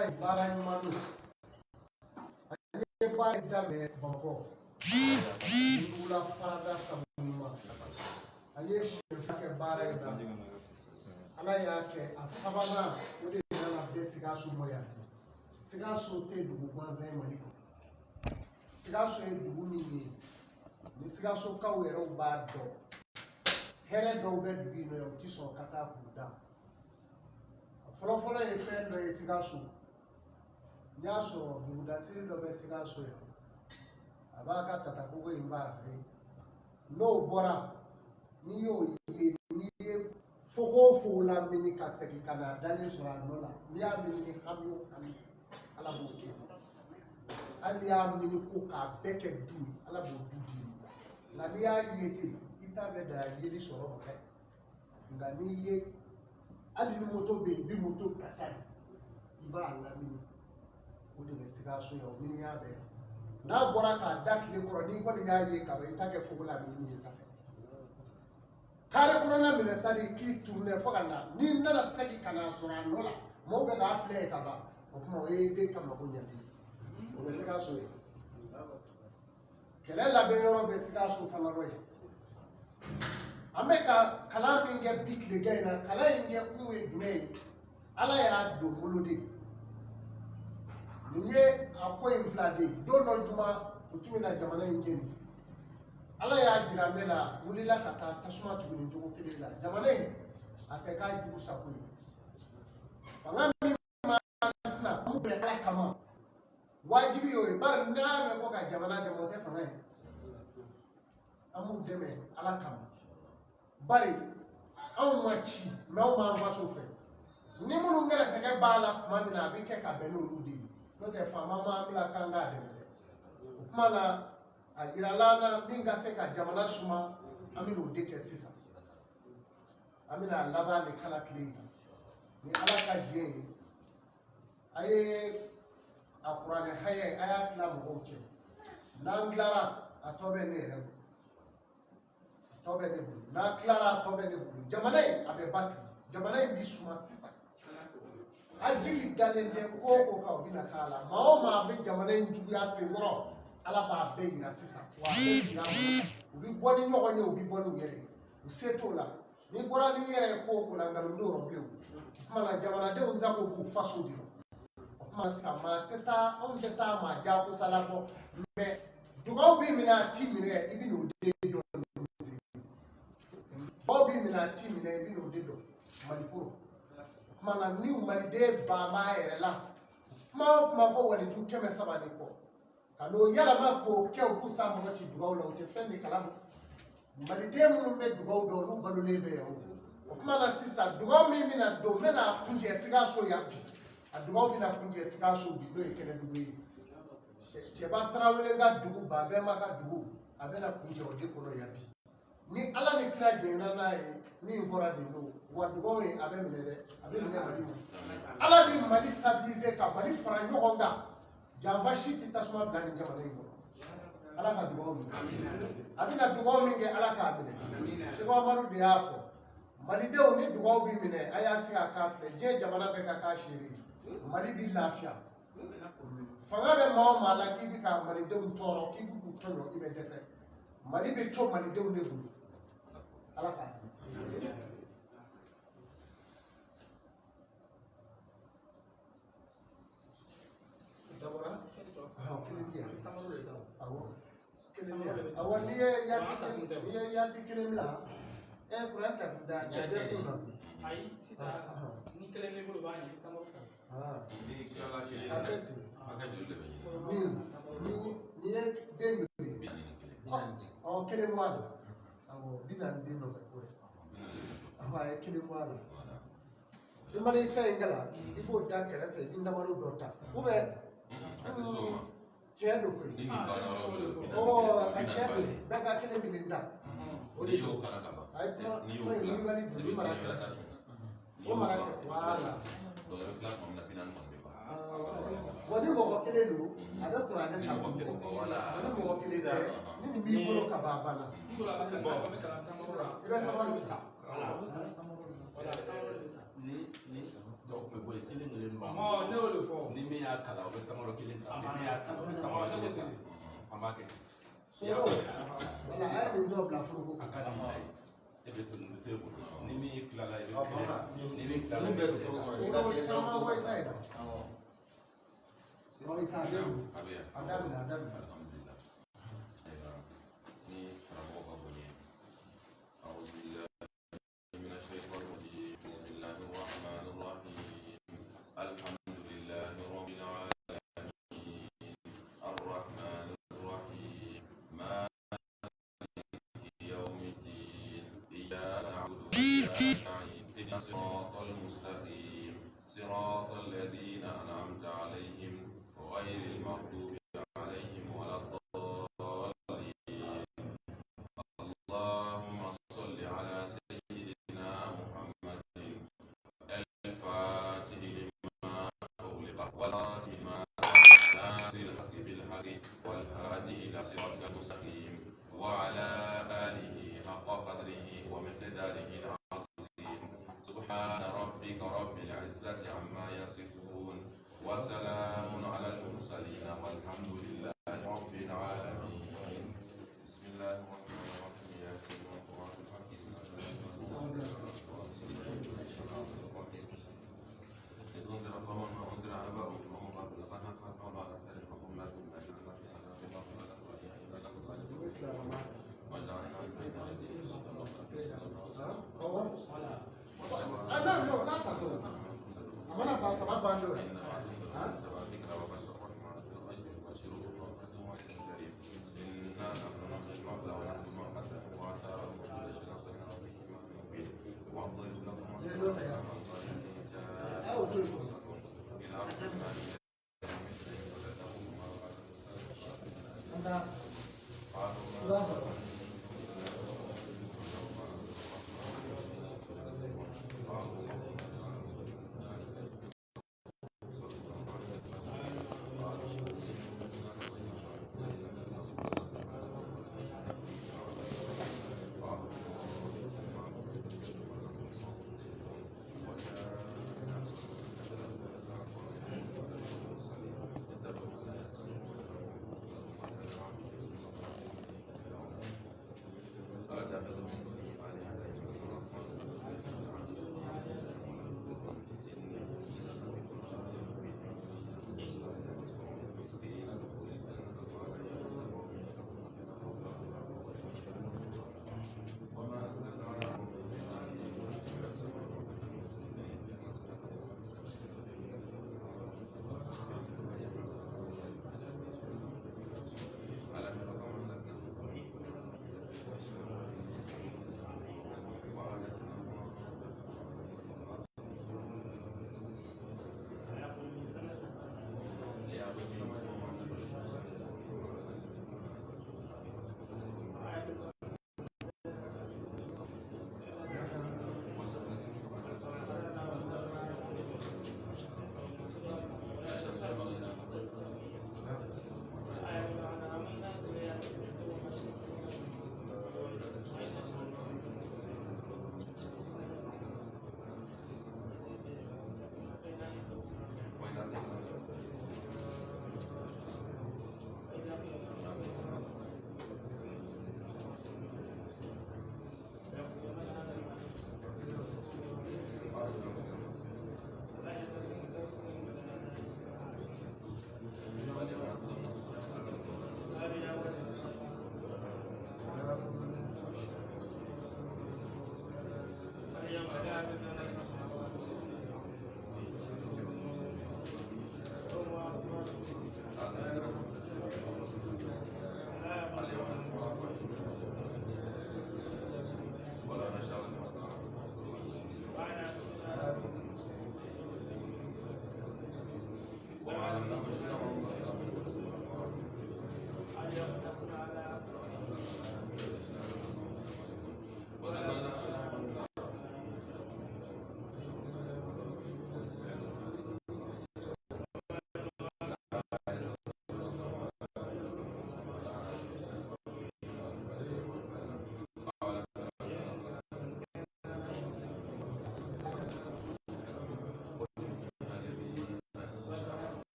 Baara in, baara ɲuman don. An ye baara in daminɛ Bamakɔ Wula farada sabu ɲuman. An ye siɲɛ 2 kɛ baara in na. Ala y'a kɛ, a sabanan o de nana bɛn Sikaso ma yan. Sikaso tɛ dugu gansan ye Mali kɔnɔ. Sikaso ye dugu min ye, ni Sikasokaw yɛrɛw b'a dɔn, hɛrɛ dɔw bɛ dugu in nɔ yan, u ti sɔn ka taa k'u da. A fɔlɔfɔlɔ ye fɛn dɔ ye Sikaso. N y'a sɔrɔ dugudasiri dɔ bɛ Sikaso yan, a b'a ka tatakogo in b'a fɛ yen. N'o bɔra, n'i y'o ye, n'i ye fogo o fogo lamini ka segin ka na dalen sɔrɔ a nɔ la, n'i y'a mini ni hami o hami ye, Ala b'o kɛ. Hali n'i y'a mini ko k'a bɛɛ kɛ du ye, Ala b'o du d'i ma. Nka n'i y'a ye ten, i ta bɛ dan yeli sɔrɔ ma dɛ. Nka n'i ye, hali ni moto bɛ yen, i bɛ moto kasa de, i b'a lamini. O de bɛ Sikaso yan, o miniya bɛ yan. N'a bɔra k'a da tile kɔrɔ, n'i kɔni y'a ye kaban, i ta kɛ fogo lamini ye sa. Kare kɔnɔna minɛ sa de k'i tourner fo ka na. N'i nana segin ka n'a sɔrɔ a nɔ la, maaw bɛ k'a filɛ yen ka ban. O tuma o ye den ka mako ɲɛli ye. O bɛ Sikaso ye. Kɛlɛ labɛn yɔrɔ bɛ Sikaso fana dɔ ye. An bɛ ka kalan min kɛ bi tilegan in na, kalan in kɛ kun ye jumɛn ye? Ala y'a don bolo de. Nin ye a ko in fila de ye. Don dɔ juma, u tun bɛna jamana in jeni. Ala y'a jira ne la, wulila ka taa tasuma tugu nin cogo kelen la. Jamana in, a tɛ k'a jugu sago ye. Fanga min b'an na, an b'u bɛn Ala kama. Wajibi y'o ye, bari n'a y'a mɛn ko ka jamana dɛmɛ, o tɛ fanga ye. An b'u dɛmɛ Ala kama, bari anw ma ci mɛ anw m'an faso fɛ. Ni minnu gɛrɛsɛgɛ b'a la tuma min na, a bɛ kɛ ka bɛn n'olu de ye. N'o tɛ, faama m'an bila k'an k'a dɛmɛ dɛ. O tuma na, a yirala an na min ka se ka jamana suma, an bɛ n'o de kɛ sisan. An bɛna a laban de kala tile in ni Ala ka diɲɛ ye. A ye a kuranɛ haya, a y'a tila mɔgɔw cɛ. N'an tilara, a tɔ bɛ ne yɛrɛ bolo, a tɔ bɛ ne bolo. N'an tilara, a tɔ bɛ ne bolo. Jamana in, a bɛ basigi. Jamana in bi suma sisan. A jigi dalen tɛ ko o ko kan, o bɛna k'a la. Maa o maa bɛ jamana in juguya senkɔrɔ, Ala b'a bɛɛ yira sisan. Wa a bɛɛ yira, u bɛ bɔ ni ɲɔgɔn ye, u bɛ bɔ n'u yɛrɛ ye, u se t'o la. N'i bɔra n'i yɛrɛ ye ko o ko la, nkalon t'o rɔ bilen. O tuma na, jamanadenw sago b'u faso de rɔ. O tuma sisan, maa tɛ taa, anw tɛ taa maa jagosala kɔ, mɛ dugawu b'i minɛ, a t'i minɛ, i bɛ n'o de dɔn. Dugawu b'i minɛ, a t'i minɛ, i bɛ n'o de dɔn. Maliko o tuma na, ni maliden ban b'a yɛrɛ la, kuma o kuma ko waliju 300 ni kɔ ka n'o yɛlɛma k'o kɛ, u k'u sa mɔgɔ ci dugawu la, u tɛ fɛn min kalama. Maliden minnu bɛ dugawu dɔn, olu balolen bɛ yan. O tuma na sisan, dugawu min bɛna don, n bɛna kuncɛ Sikaso yan bi. A dugawu bɛna kuncɛ Sikaso bi, n'o ye Kɛnɛdugu ye. Cɛba Tarawele ka dugu, Babɛnba ka dugu, a bɛna kuncɛ o de kɔnɔ yan bi. Ni Ala ni kira jɛnna n'a ye, min fɔra nin don wa, dugawu ye, a bɛ minɛ dɛ, a bɛ minɛ Mali ma. Ala bɛ Mali stabiliser ka Mali fara ɲɔgɔn kan. Janfa si tɛ tasuma bila nin jamana in kɔnɔ. Ala ka dugawu minɛ. A bɛna dugawu min kɛ, Ala k'a minɛ. Seko Amadu de y'a fɔ malidenw, ni dugawu bɛ minɛ, a y'a se ka k'a filɛ. Diɲɛ jamana bɛɛ ka k'a seere ye. Mali bɛ lafiya. Fanga bɛ maa o maa la k'i bɛ ka malidenw tɔɔrɔ, k'i bɛ k'u tɔɲɔ, i bɛ dɛsɛ. Mali bɛ co malidenw de bolo. Ala k'a minɛ. Dabɔra kelen di yan, awɔ, kelen di yan, awɔ. N'i ye yasi kelen, n'i ye yasi kelen bila, ɛ kuran ta kun da cɛ bɛɛ kun na koyi. Ayi, sisan ni kelen b'i bolo, b'a ɲɛ tamaro ta. A kɛ ten. Ni ni ye den joli ye? Ɔ, kelen bɔ a la. Awɔ, 40 den nɔfɛ ko ye. Awɔ, a ye kelen bɔ a la. I mana i ta in kalan, i b'o da kɛrɛfɛ, i namaro dɔ ta ou bien tiɲɛ don koyi. Ɔ, a tiɲɛ don, bɛɛ ka kelen kelen ta. O de don. A ye kuma kuma in wulibali don, i mara kɛrɛfɛ, o mara kɛ, voilà. Bon, ni mɔgɔ kelen don, a bɛ kuranɛ ta. Ni mɔgɔ kelen tɛ, ni nin b'i bolo ka ban, a banna. I bɛ tamaro ta. Ni ni tɔw tun bɛ bɔ yen kelen kelen b'an Ne y'o de fɔ. y'a kalan, o bɛ tamaro kelen ta. Ni ne y'a kalan, o bɛ tamaro kelen ta. An b'a kɛ ten. Soro, wala a ye nin dɔ bila foroko. A ka di n'a ye. E bɛ to nin bɛ to e bolo. Ni min tilala, i bɛ kelen ta. Ni min tilala, i bɛ kelen ta. Soro caman bɔ i ta ye dɛ. Soro i sa a daminɛ a daminɛ. Alhamdulillah. Ayiwa, ni karamɔgɔ ka bonya. أعوذ بالله من الشيطان الرجيم. بسم الله الرحمن الرحيم. الحمد لله رب العالمين. الرحمن الرحيم. مالك يوم الدين. إياك نعبد وإياك نستعين. اهدنا الصراط المستقيم. صراط الذين أنعمت عليهم غير المغضوب عليهم ولا الضالين. اللهم صل على سيدنا محمد الفاتح لما أغلق والخاتم لما سبق ناصر الحق بالحق والهادي إلى صراطك المستقيم وعلى آله حق قدره ومقداره العظيم. سبحان ربك رب العزة عما يصفون وسلام على المرسلين والحمد لله رب العالمين. بسم الله الرحمن الرحيم. ياسين والقرآن الحكيم. لتنذر قوما ما أنذر آباؤهم وهم غافلون. لقد حق القول على أكثرهم فهم لا يؤمنون. جعلنا في أعناقهم أغلالا فهي إلى الأذقان وجعلنا من بين أيديهم سدا ومن Awɔ. Ah non non, n'a ta dɔrɔn. A mana ban saba ban don. A y'o to yen. An ka i b'a sɔrɔ.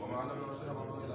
وما علمنا الشعر ما إلى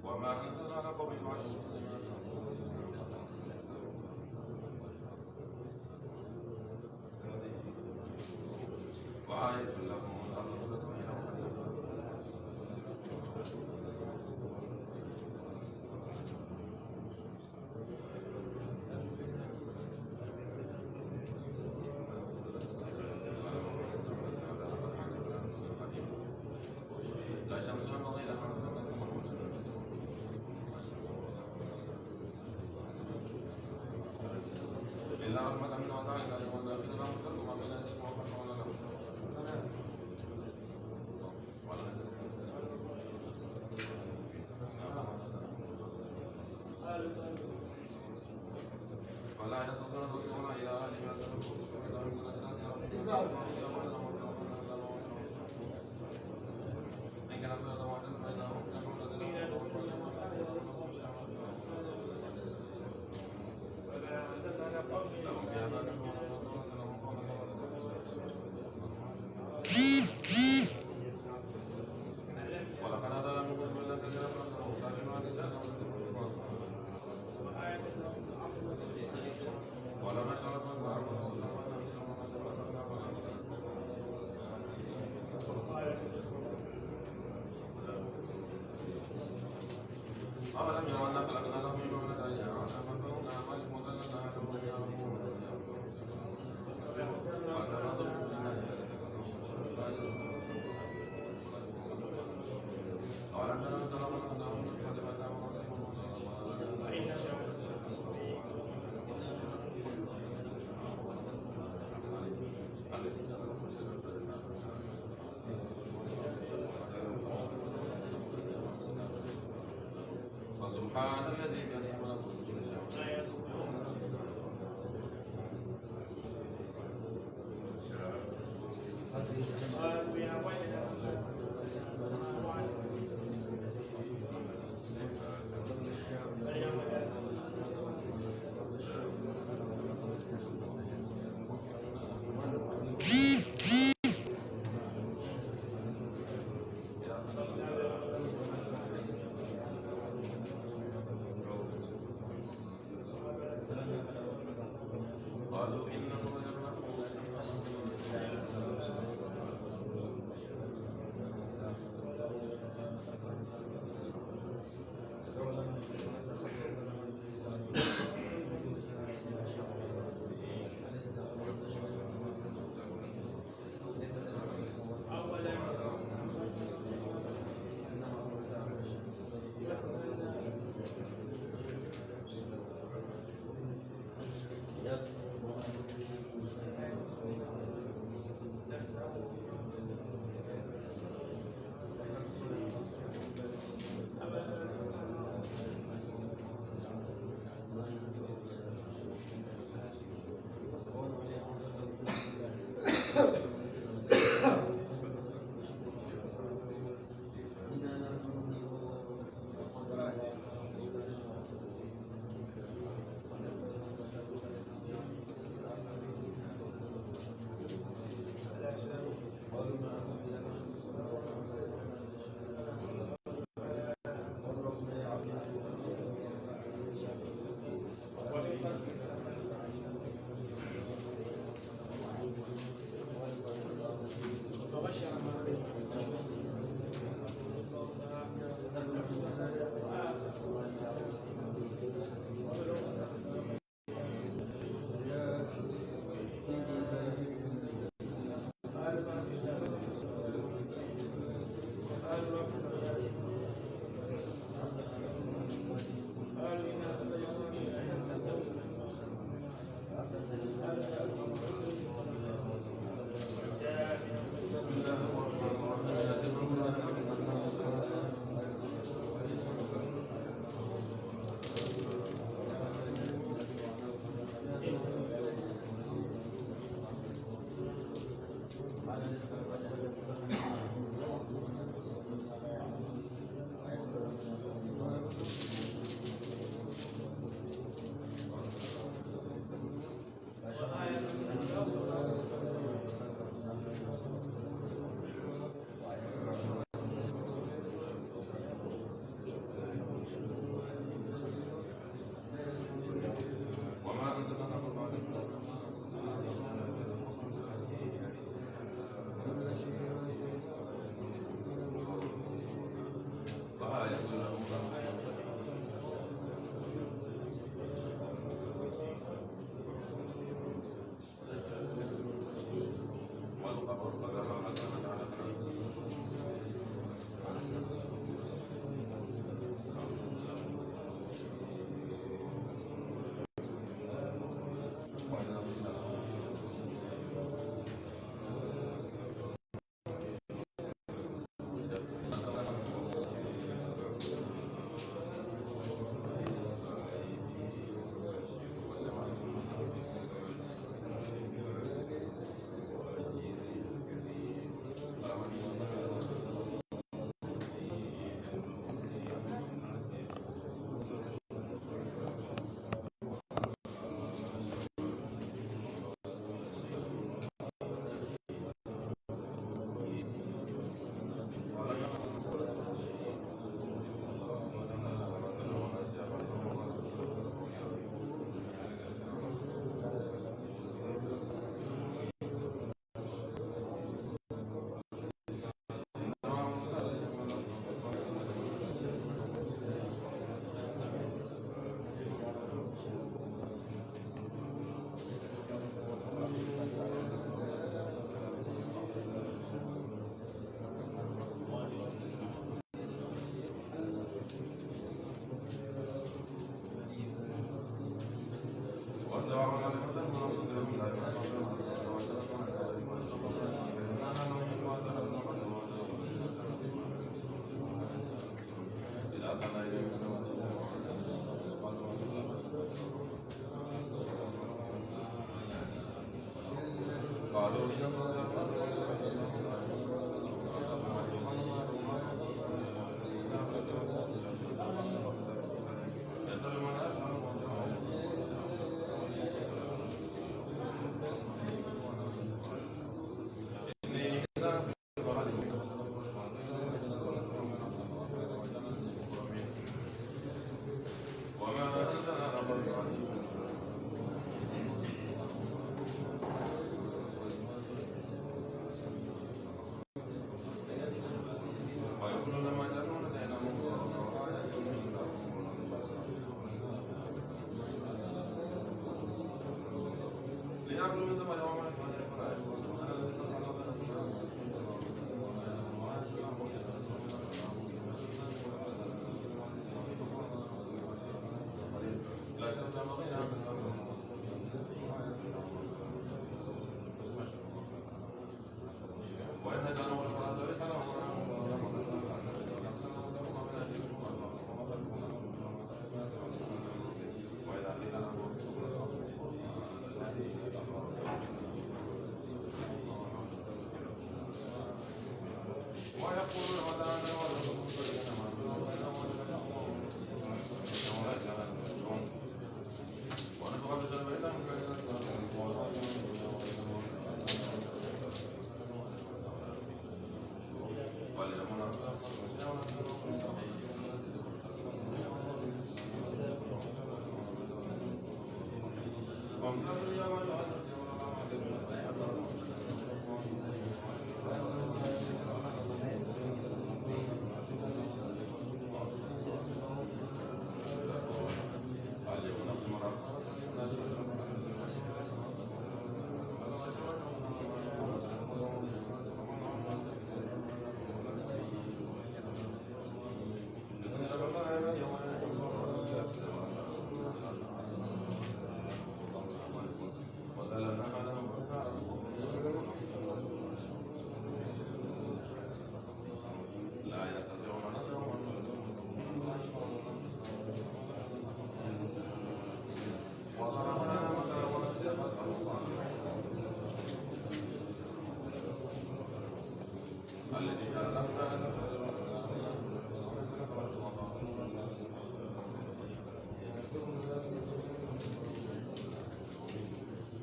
وما أنزلنا على قوم وآية لهم الأرض لا شمس ينبغي لها إلا رحمة من وضع إلى وما بين أيديكم ولا يصدون تصلون إلى أهلها أولم يروا أنا خلقنا لهم مما عملت أيدينا فهم وذللناها لهم أولم يروا أنا خلقناهم سبحان الذي بيده ملكوت كل شيء. Yes.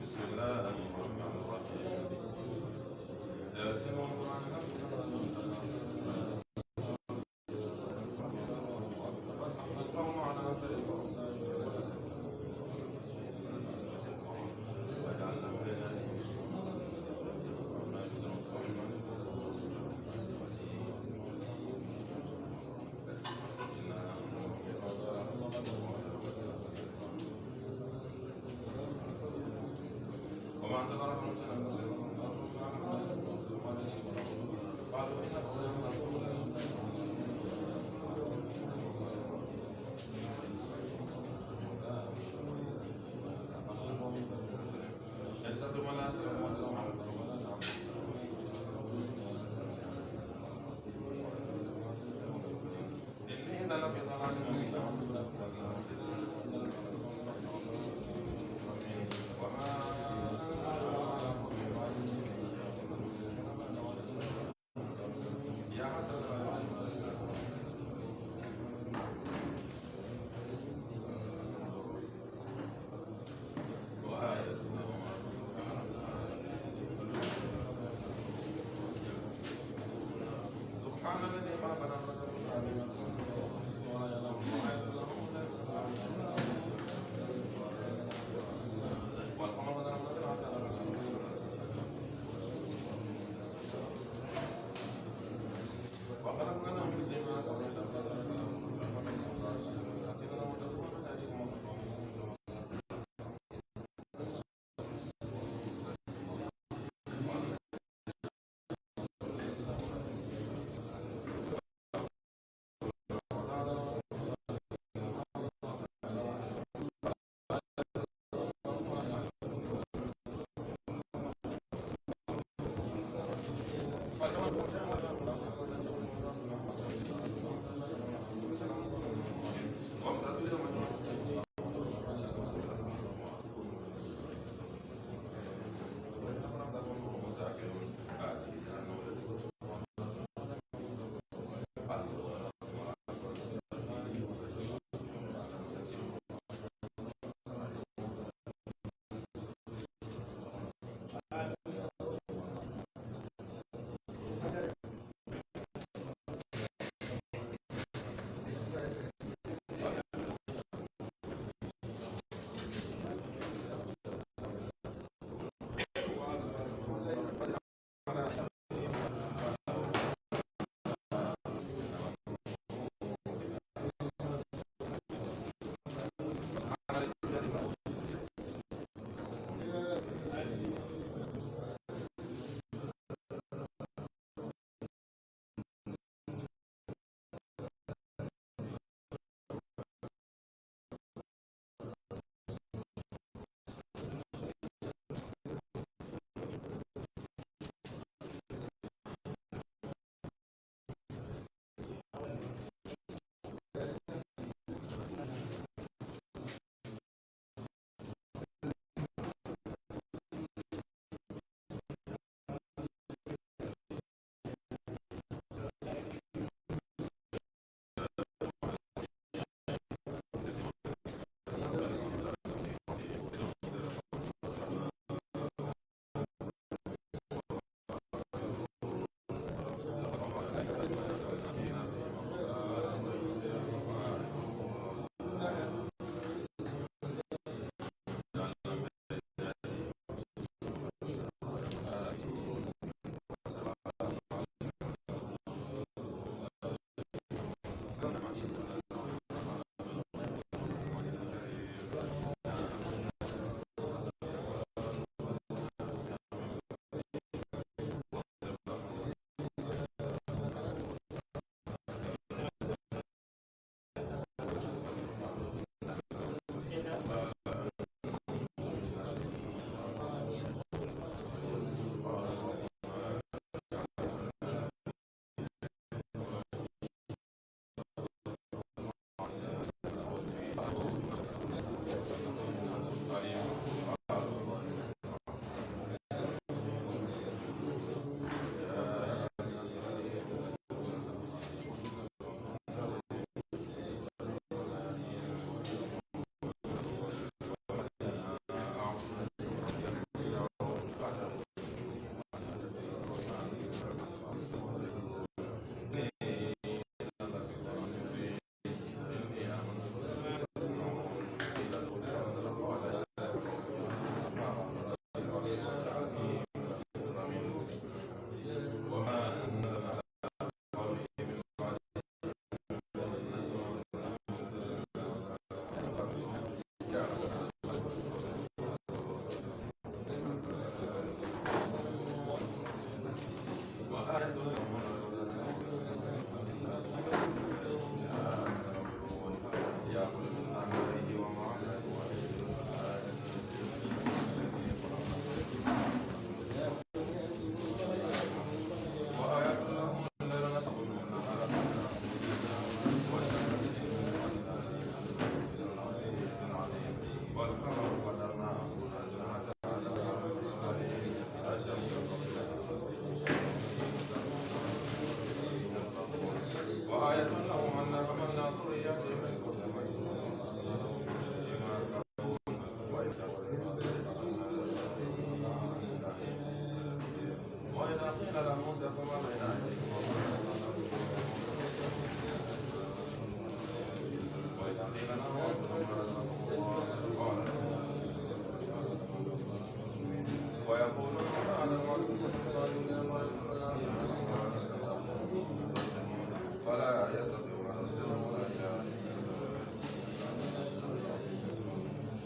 بسم الله الرحمن الرحيم. ياسين والقرآن. القوم على وجعلنا بين وما أنزل ربهم قالوا إن وما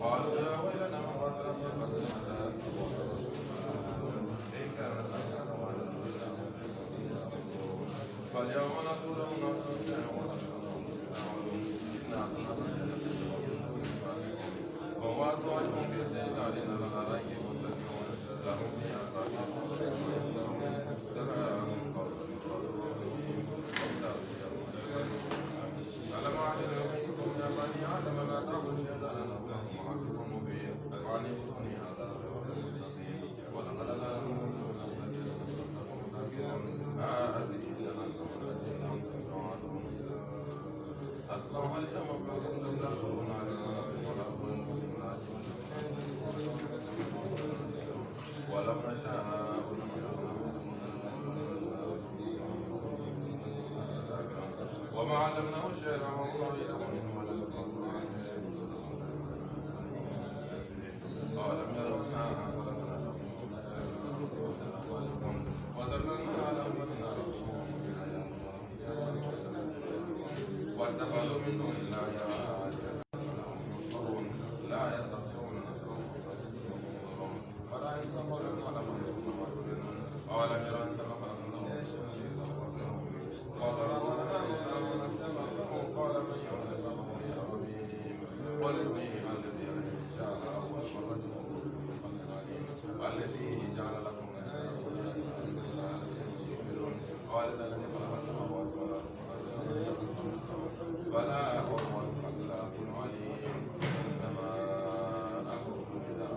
قالوا يا ويلنا من قتل قتل إن كانت فاليوم نقول هم وأزواجهم في ظلال على الأرائك متكئون لهم فيها فاكهة سلام قولا من رب رحيم. ألم أعهد إليكم يا بني آدم لا تعبدوا الشيطان إنه لكم عدو مبين وأن اعبدوني هذا صراط مستقيم. ولقد أضل هذه جهنم التي كنتم توعدون أصلوها اليوم بما كنتم تكفرون ولو نشاء وما علمناه الشعر وما أولم يروا أنا خلقنا لهم وذللنا لهم واتخذوا من دون الله آلهة لهم ينصرون لا يستطيعون نصرهم ولا ينصرون أولم يروا أن خلقنا قال من يحيي قل يحييها الذي أنشأها أول مرة والذي جعل لكم قال الذي خلق السماوات والأرض بلى هو الخلاق العليم. إنما أمره إذا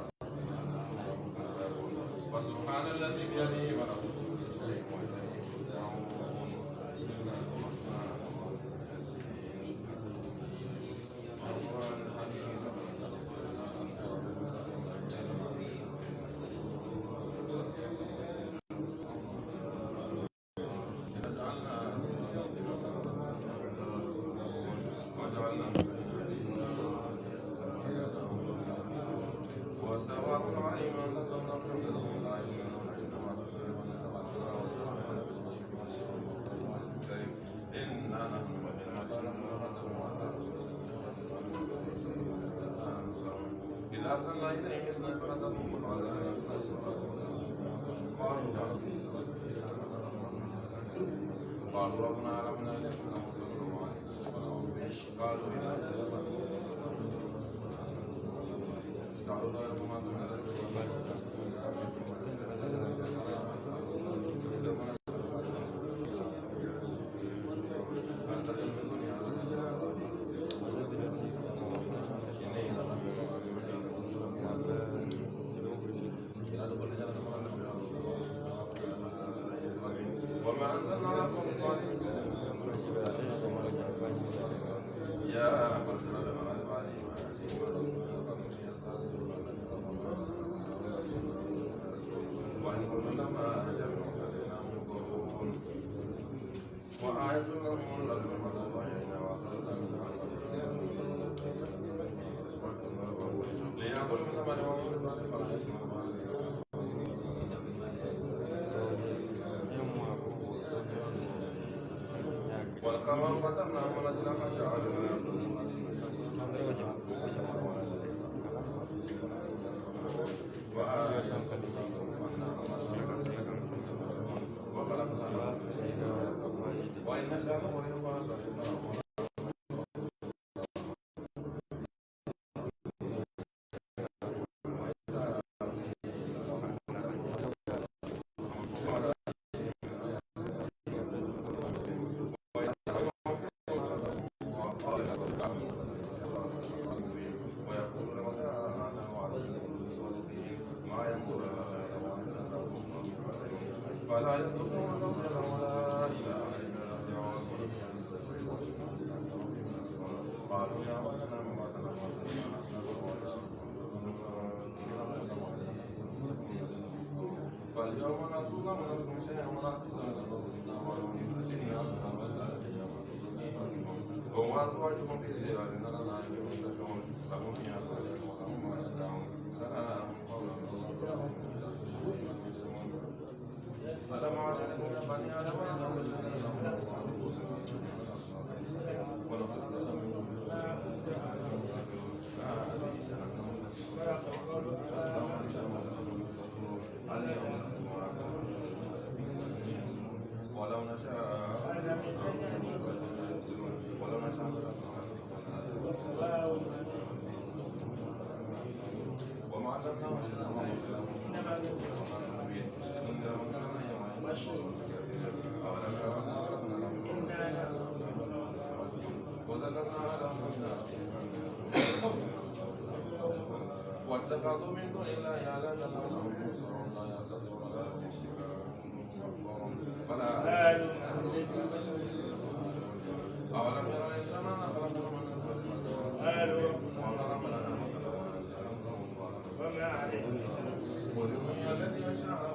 وسبحان الذي بيده ملكوت كل شيء وإليه ترجعون. بسم الله الرحمن الرحيم. القرآن الحكيم. وسواء عليهم إذا أرسلنا إليهم اثنين فقتلوهم قالوا ربنا علمنا قالوا وما أنزلنا لكم يا وآية لهم الأرض ليأكلوا من ثمره والقمر قدرناه منازل فجعلناه وإن نشأ نغرقها فلا يستطيعون توصيلا ولا إلى قالوا يا ويلنا من بعثنا فاليوم لا تظلم نفس شيئا ولا تظلم إن أصحاب هم وأزواجهم في ظلال على الأرائك متكئون لهم فيها فاكهة ولهم ما يدعون سلام قولا من السلام عليكم يا بني آدم لا وما علمناه الشعر وما واتخذوا من دون الله آلهة لهم أنفسهم لا يستطيعون لهم فلا. أولم يرى الإنسان أنا خلقناه من وضرب لنا مثلا وما عليه قل الذي أنشأها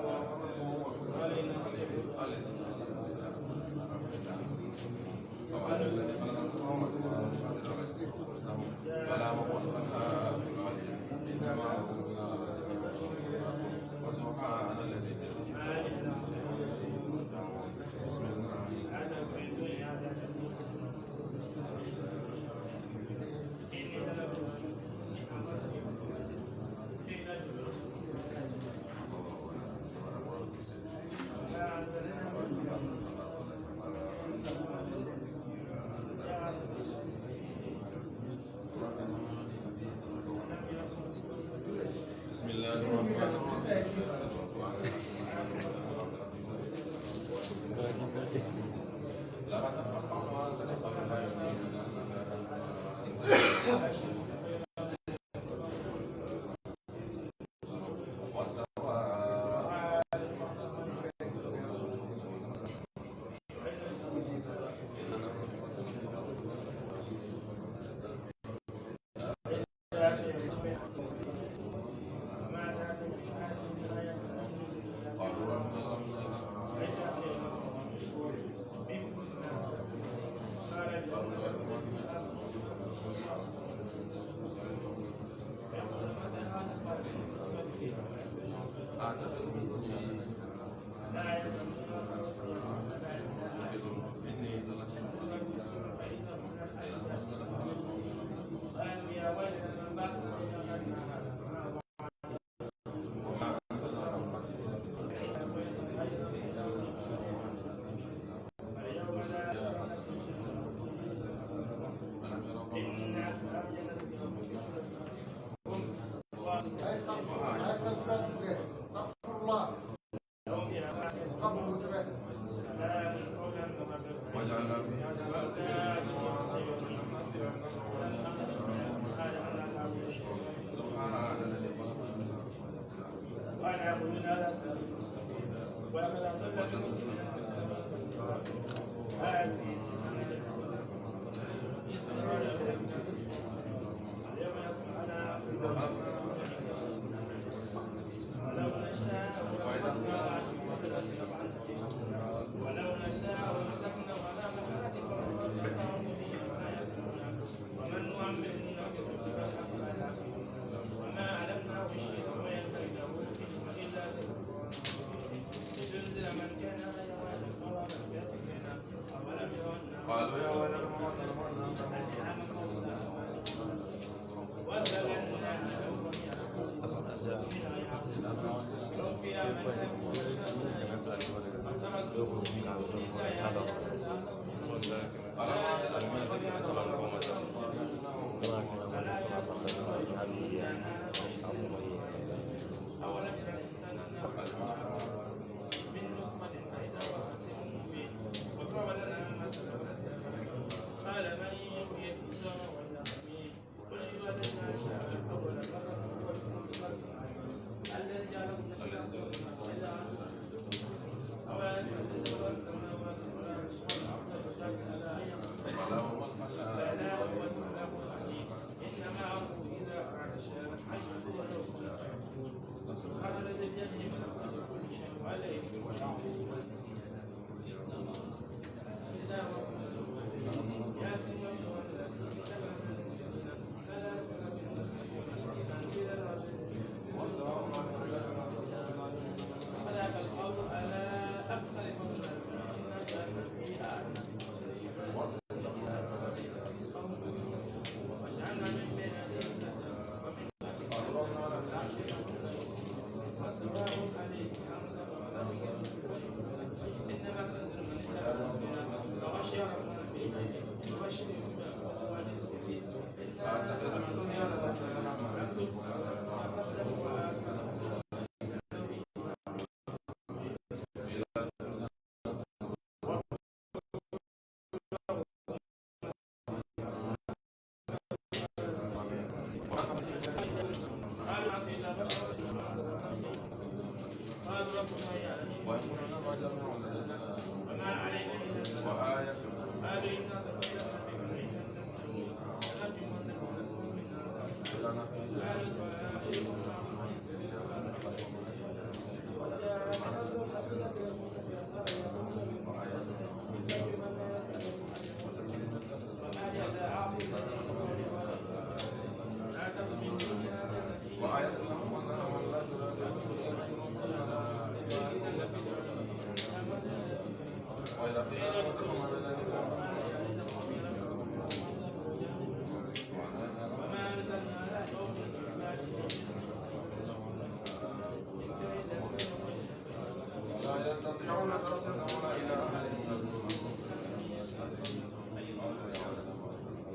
وهو الذي خلق السماوات والأرض بلى وهو الخلاق العليم إنما وسبحان الذي بيده بسم الله. بسم الله الرحمن الرحيم. لقد قطعنا هذا لا يؤمنون. قالوا يا ويلنا ما ظلمنا. وإن كنا جميع لدينا وآية وآية لهم وإذا قيل لهم لا يستطيعون توصيلهم إلى أهلهم.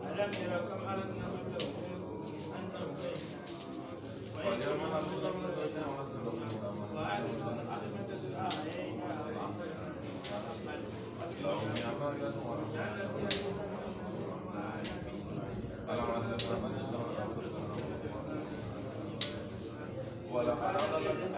ألم يروا كم أهلكنا قبلهم أنهم ولقد أضل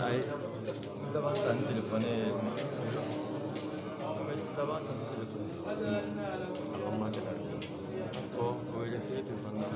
Ayi, laban ta ni telefɔni ye, laban ta ni telefɔni ye. A ma se ka ɔ o ye se telefɔni na.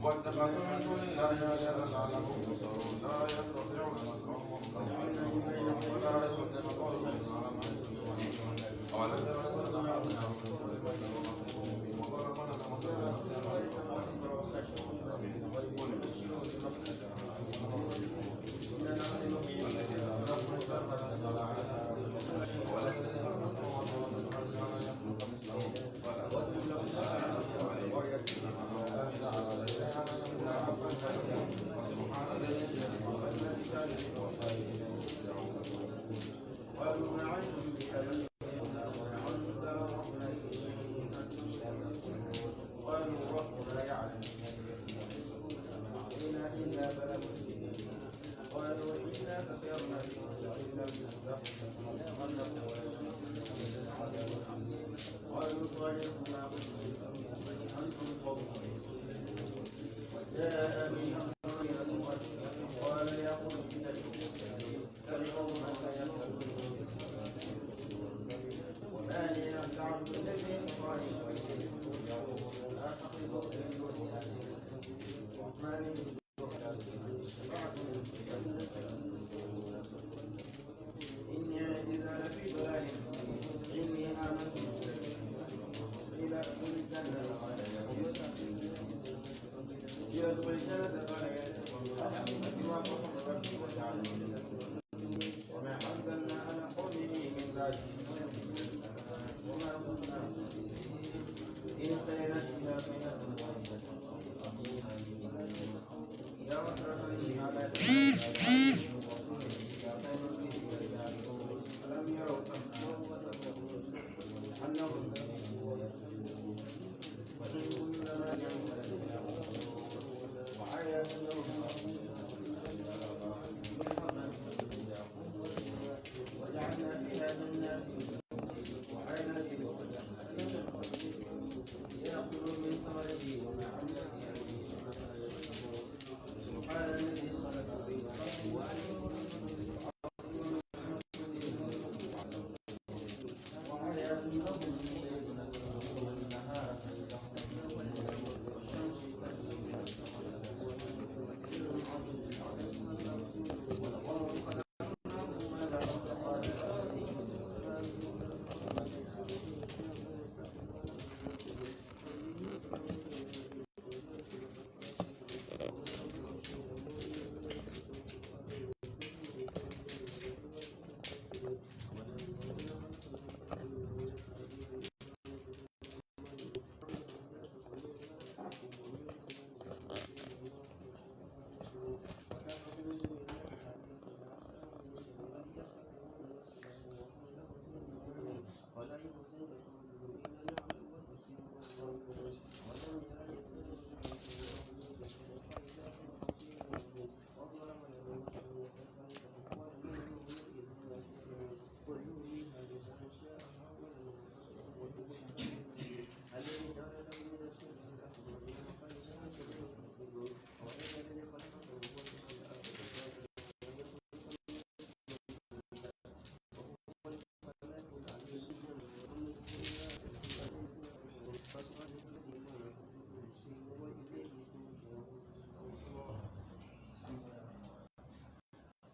واتبعوا من دون الله آلهة لعلهم ينصرون لا يستطيعون نصرهم وهم لهم ولا يستطيعون أولم يروا أنا أعطيناهم من قبل وضربنا لهم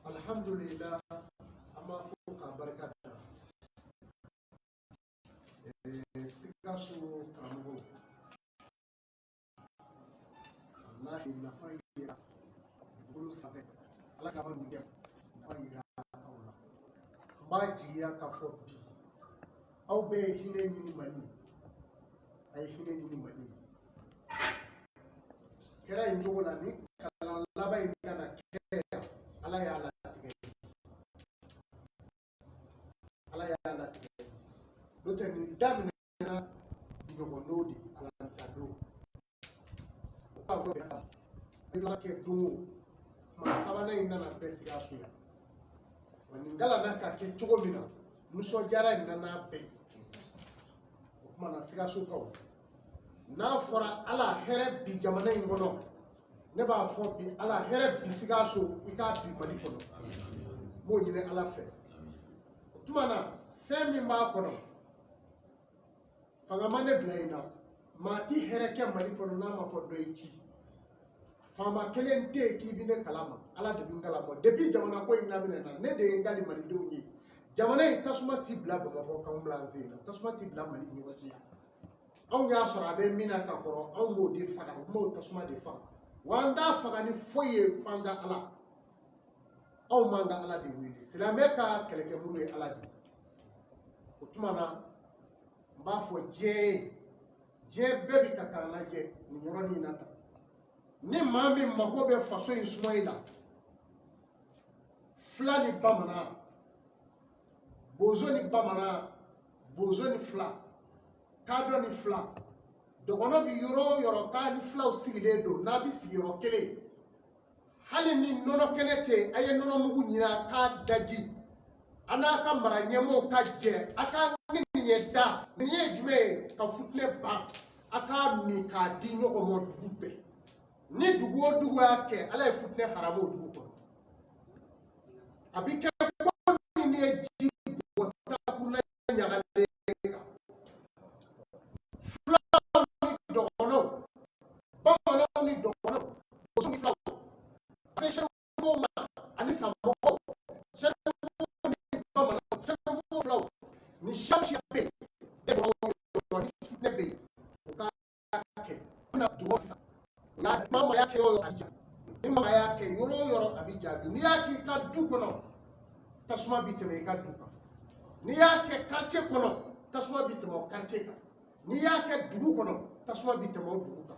Alhamdulillah, an b'a fɔ k'a barika da Sikaso karamɔgɔw, walahi nafa yera dugukolo sanfɛ, Ala ka nin kɛ nafa yera aw la. An b'a jigiya k'a fɔ bi aw bɛɛ ye hinɛ ɲini Mali ye, a ye hinɛ ɲini Mali ye. Kɛra yen cogo la ni kalan laban in kana kɛ yan, Ala y'a latigɛ, Ala y'a latigɛ. N'o tɛ nin daminɛna ɲɔgɔn don de, alamisa don o ka fɔ bɛɛ kɛ don o tuma sabanan in nana bɛɛ Sikaso yan. Wa nin kalanna ka kɛ cogo min na, nisɔndiyara nin na n'a bɛɛ ye. O tuma na Sikasokaw, n'a fɔra Ala hɛrɛ bi jamana in kɔnɔ, ne b'a fɔ bi Ala hɛrɛ bi Sikaso, i k'a bi Mali kɔnɔ. N b'o ɲini Ala fɛ. O tuma na fɛn min b'a kɔnɔ, fanga ma ne bila yen na, maa ti hɛrɛ kɛ Mali kɔnɔ n'a ma fɔ dɔ y'i ci. Faama kelen tɛ yen k'i bɛ ne kalama, Ala de bɛ n kalama. Depuis jamana ko in daminɛ na, ne de ye n kali malidenw ye. Jamana in tasuma ti bila Bamakɔ k'anw bila an sen na, tasuma ti bila Mali ɲɔgɔn cɛ yan. Anw y'a sɔrɔ a bɛ min na ka kɔrɔ, anw b'o de faga, an b'o tasuma de faga. Wa an t'a faga ni foyi ye f'an ka Ala. Anw b'an ka Ala de wele. Silamɛ ka kɛlɛkɛmuru ye Ala de ye. O tuma na, n b'a fɔ diɲɛ ye, diɲɛ bɛɛ bi ka k'an lajɛ nin yɔrɔnin in na tan. Ni maa min mago bɛ faso in suma la, fila ni bamanan, bozo ni bamanan, bozo ni fila, kadɔ ni fila, dɔgɔnɔ bi yɔrɔ o yɔrɔ k'a ni filaw sigilen don, n'a bi sigiyɔrɔ kelen, hali ni nɔnɔ kɛnɛ tɛ yen, a ye nɔnɔ mugu ɲini a k'a daji, a n'a ka mara ɲɛmɔgɔw ka jɛ, a ka ŋaniya da. Nin ye jumɛn ye? Ka futinɛ ban, a k'a min k'a di ɲɔgɔn ma dugu bɛɛ. Ni dugu o dugu y'a kɛ, Ala ye futinɛ haramu o dugu kɔnɔ. A bi kɛ komi n'i ye ji bɔ takuruna ɲagalen kan. Filaw ni dɔgɔnɔw, bamananw ni dɔgɔnɔw, bosow ni filaw, ka se sɛrifuw ma ani samɔgɔw, sɛrifuw ni bamananw, sɛrifuw filaw, ni siya o siya bɛ yen, bɛɛ bɔra o yɔrɔ ni futinɛ bɛ yen, o ka kɛ. An bɛna dugawu sisan. O y'a maa o maa y'a kɛ yɔrɔ o yɔrɔ, a bɛ jaabi. Ni maa y'a kɛ yɔrɔ o yɔrɔ, a bɛ jaabi. N'i y'a k'i ka du kɔnɔ, tasuma bi tɛmɛ i ka du kan. N'i y'a kɛ quartier kɔnɔ, tasuma bi tɛmɛ o quartier kan. N'i y'a kɛ dugu kɔnɔ, tasuma bi tɛmɛ o dugu kan.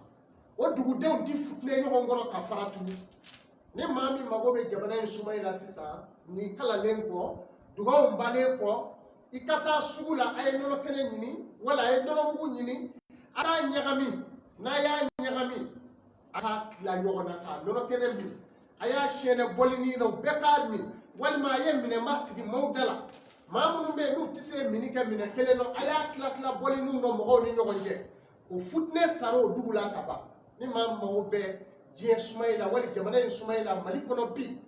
O dugudenw ti futinɛ ɲɔgɔn kɔrɔ ka fara tugun. Ni maa min mago bɛ jamana in suma la sisan, nin kalalen kɔ, dugawu balen kɔ, i ka taa sugu la, a ye nɔnɔ kɛnɛ ɲini wala a ye nɔnɔmugu ɲini, a k'a ɲagami. N'a y'a ɲagami, a k'a tila ɲɔgɔn na k'a nɔnɔ kɛnɛ min. A y'a siyɛnɛ bɔlinin na, u bɛɛ k'a min. Walima a ye minɛnba sigi maaw da la, maa minnu bɛ yen n'u tɛ se minni kɛ minɛ kelen na, a y'a tila tila bɔliniw na mɔgɔw ni ɲɔgɔn cɛ. O futinɛ sara o dugu la ka ban. Ni maa min mago bɛ diɲɛ suma la wali jamana in suma la Mali kɔnɔ bi,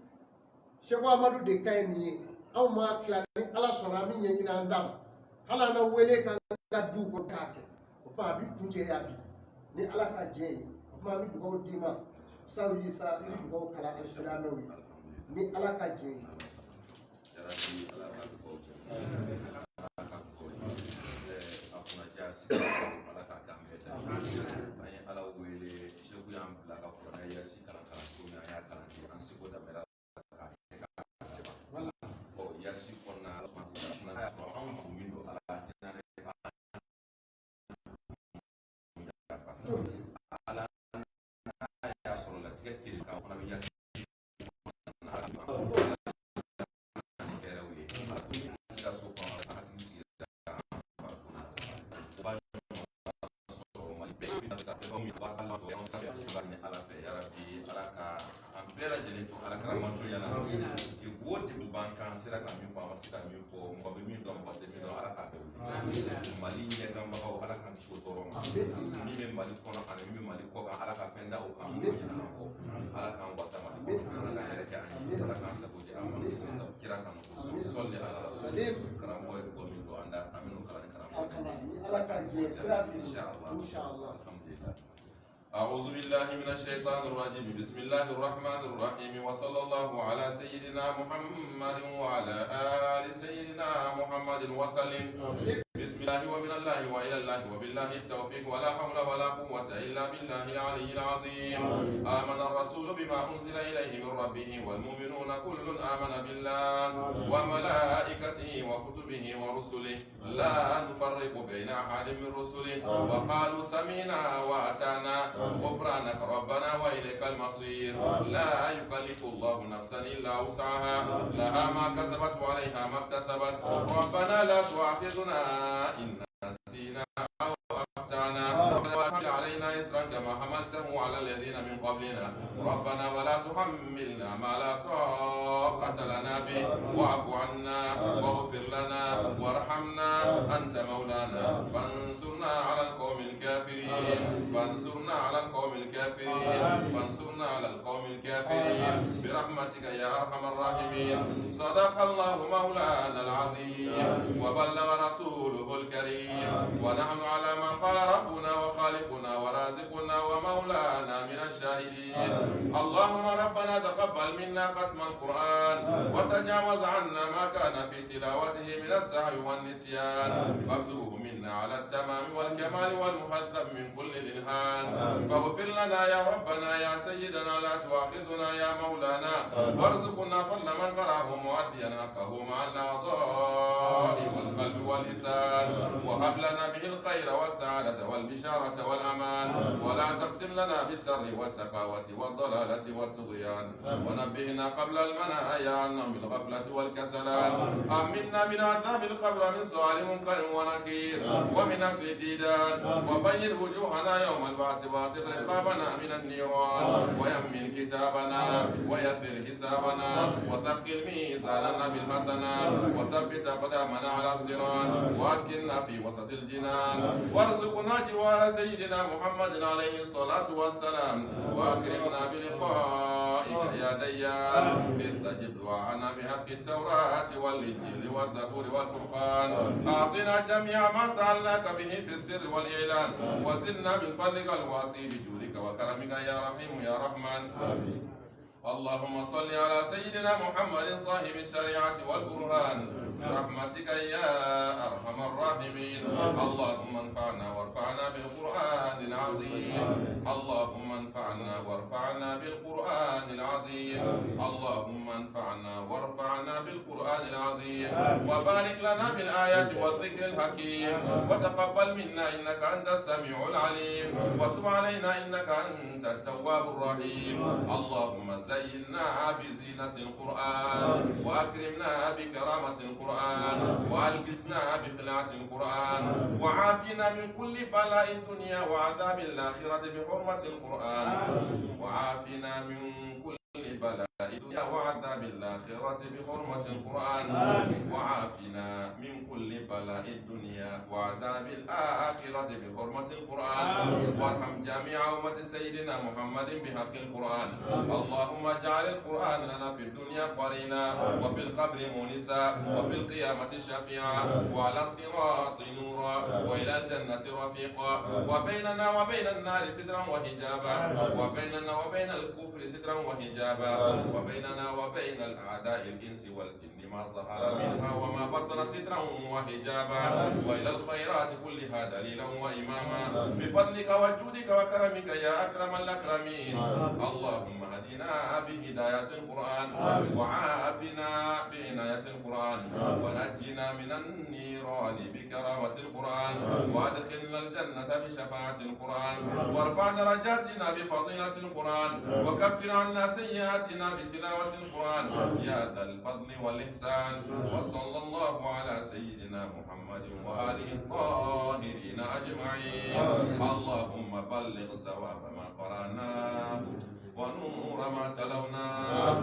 Seko Amadu de ka ɲi nin ye. Anw ma tila, ni Ala sɔnna an bɛ ɲɛ ɲini an ta ma. Hali an na wele k'an ka duw kɔnɔ k'a kɛ, o tuma a bɛ kuncɛ yan bi ni Ala ka jɛ ye. O tuma an bɛ dugawu d'i ma, Sawu Isa, i bɛ dugawu kalan alisilamɛw ye ni Ala ka jɛ ye. Yarabi, Ala ka dugawu kɛ, Ala ka dugawu kɛ, a kunnaja sigi, Ala k'a k'an bɛɛ ta ye. An ye Ala wele, Seku y'an bila ka kuranɛ yasi kalan kalan cogo min, an y'a kalan ten, an seko damira k'a kɛ k'a sɛbɛn. Ɔ yasi kɔnɔna, Ala subahana wa taala n'a y'a sɔrɔ anw jugu min don, Ala hinɛ ne ka yafa. Ala n'a y'a sɔrɔ latigɛ kelen kan fana bɛ yasi kɔnɔna, Ala ni hɛrɛw ye. Sikaso kɔnɔ, hakili sigira an farikolo la. O b'a sɔrɔ Mali bɛɛ bɛ ka kɛ min b'a la an sanfɛ ni Ala fɛ. Yarabi, Ala ka an bɛɛ lajɛlen to Ala kɛra mantonya la. Degun o degun b'an kan, an sera ka min fɔ, an ma se ka min fɔ, mɔgɔ bɛ min dɔn, mɔgɔ tɛ min dɔn, Ala k'a bɛɛ wuli. Mali ɲɛganbagaw, Ala k'an kisi o tɔɔrɔ ma. Min bɛ Mali kɔnɔ ani min bɛ Mali kɔ kan, Ala ka fɛn da o kan minnu ɲinɛ an kɔ. Ala k'an wasa Mali kɔnɔ, Ala k'an yɛrɛ kɛ an ye, Ala k'an sago di an ma, sabu kira kanu kosɔn. Sɔli ala rasul. Karamɔgɔ ye dugawu min don an da, an bɛn'o kalan ni karamɔgɔ. A kalan ni Ala ka jɛ sira bi. Inshallah. Inshallah. Alhamdulillah. أعوذ بالله من الشيطان الرجيم. بسم الله الرحمن الرحيم. وصلى الله على سيدنا محمد وعلى آل سيدنا محمد وسلم. بسم الله ومن الله وإلى الله وبالله التوفيق، ولا حول ولا قوة إلا بالله العلي العظيم. آمن الرسول بما أنزل إليه من ربه والمؤمنون، كل آمن بالله وملائكته وكتبه ورسله، لا نفرق بين أحد من رسله، وقالوا سمعنا وأطعنا، غفرانك ربنا وإليك المصير. لا يكلف الله نفسا إلا وسعها، لها ما كسبت وعليها ما اكتسبت. ربنا لا تؤاخذنا إن نسينا أو أخطأنا. ربنا ولا تحمل علينا إصرا كما حملته على الذين من قبلنا. ربنا ولا تحملنا ما لا طاقة لنا به، واعف عنا واغفر لنا وارحمنا، أنت مولانا فانصرنا على القوم الكافرين، فانصرنا على القوم الكافرين، فانصرنا على القوم الكافرين، برحمتك يا أرحم الراحمين. صدق الله مولانا العظيم وبلغ رسوله الكريم، ونحن على ما قال ربنا وخالقنا ورازقنا. ورازقنا ومولانا من الشاهدين. اللهم ربنا تقبل منا ختم القرآن وتجاوز عنا ما كان في تلاوته من السهو والنسيان، واكتبه منا على التمام والكمال والمهذب من كل الإلهان. فاغفر لنا يا ربنا يا سيدنا، لا تؤاخذنا يا مولانا، وارزقنا فضل من قرأه مؤديا حقه مع الأعضاء والقلب واللسان، وهب لنا به الخير والسعادة والبشارة والأمان، ولا تختم لنا بالشر والشقاوة والضلالة والطغيان، ونبهنا قبل المنايا عنا بالغفلة والكسلان. أمنا من عذاب القبر، من سؤال منكر ونكير، ومن أكل الديدان، وبين وجوهنا يوم البعث، واعتق رقابنا من النيران، ويمن كتابنا، ويسر حسابنا، وثقل ميزاننا بالحسنات، وثبت أقدامنا على الصراط، وأسكننا في وسط الجنان، وارزقنا جوار سيدنا محمد عليه الصلاة والسلام، وأكرمنا بلقائك يا ديان. استجب دعاءنا بحق التوراة والإنجيل والزبور والفرقان. أعطنا جميع ما سألناك به في السر والإعلان، وزدنا من فضلك الواسع بجودك وكرمك يا رحيم يا رحمن. اللهم صل على سيدنا محمد صاحب الشريعة والبرهان برحمتك يا أرحم الراحمين. اللهم انفعنا وارفعنا بالقرآن العظيم. اللهم انفعنا وارفعنا بالقرآن العظيم. اللهم انفعنا وارفعنا بالقرآن العظيم، وبارك لنا بالآيات والذكر الحكيم، وتقبل منا إنك أنت السميع العليم، وتب علينا إنك أنت التواب الرحيم. اللهم زينا بزينة القرآن، وأكرمنا بكرامة القرآن، وألبسنا بخلعة القرآن، وعافنا من كل بلاء الدنيا وعذاب الآخرة بحرمة القرآن، وعافنا من كل بلاء الدنيا وعذاب الآخرة بحرمة القرآن، وعافنا من كل بلاء الدنيا وعذاب الآخرة بحرمة القرآن، وارحم جميع أمة سيدنا محمد بحق القرآن. اللهم اجعل القرآن لنا في الدنيا قرينا، وفي القبر مونسا، وفي القيامة شفيعا، وعلى الصراط نورا، وإلى الجنة رفيقا، وبيننا وبين النار سترا وحجابا، وبيننا وبين الكفر سترا وحجابا، وبيننا وبين الأعداء الإنس والجن ما ظهر منها وما بطن سترا وحجابا، وإلى الخيرات كلها دليلا وإماما، بفضلك وجودك وكرمك يا أكرم الأكرمين. اللهم اهدنا بهداية القرآن، وعافنا بعناية القرآن، ونجنا من النيران بكرامة القرآن، وادخلنا الجنة بشفاعة القرآن، وارفع درجاتنا بفضيلة القرآن، وكفر عنا سيئاتنا بتلاوة القرآن يا ذا الفضل والإحسان. وصلى الله على سيدنا محمد وآله الطاهرين أجمعين. اللهم بلغ ثواب ما قرأناه ونور ما تلوناه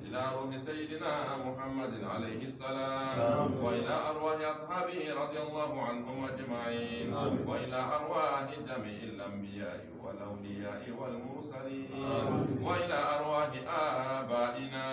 إلى روح سيدنا محمد عليه السلام، وإلى أرواح أصحابه رضي الله عنهم أجمعين، وإلى أرواح جميع الأنبياء والأولياء والمرسلين، وإلى أرواح آبائنا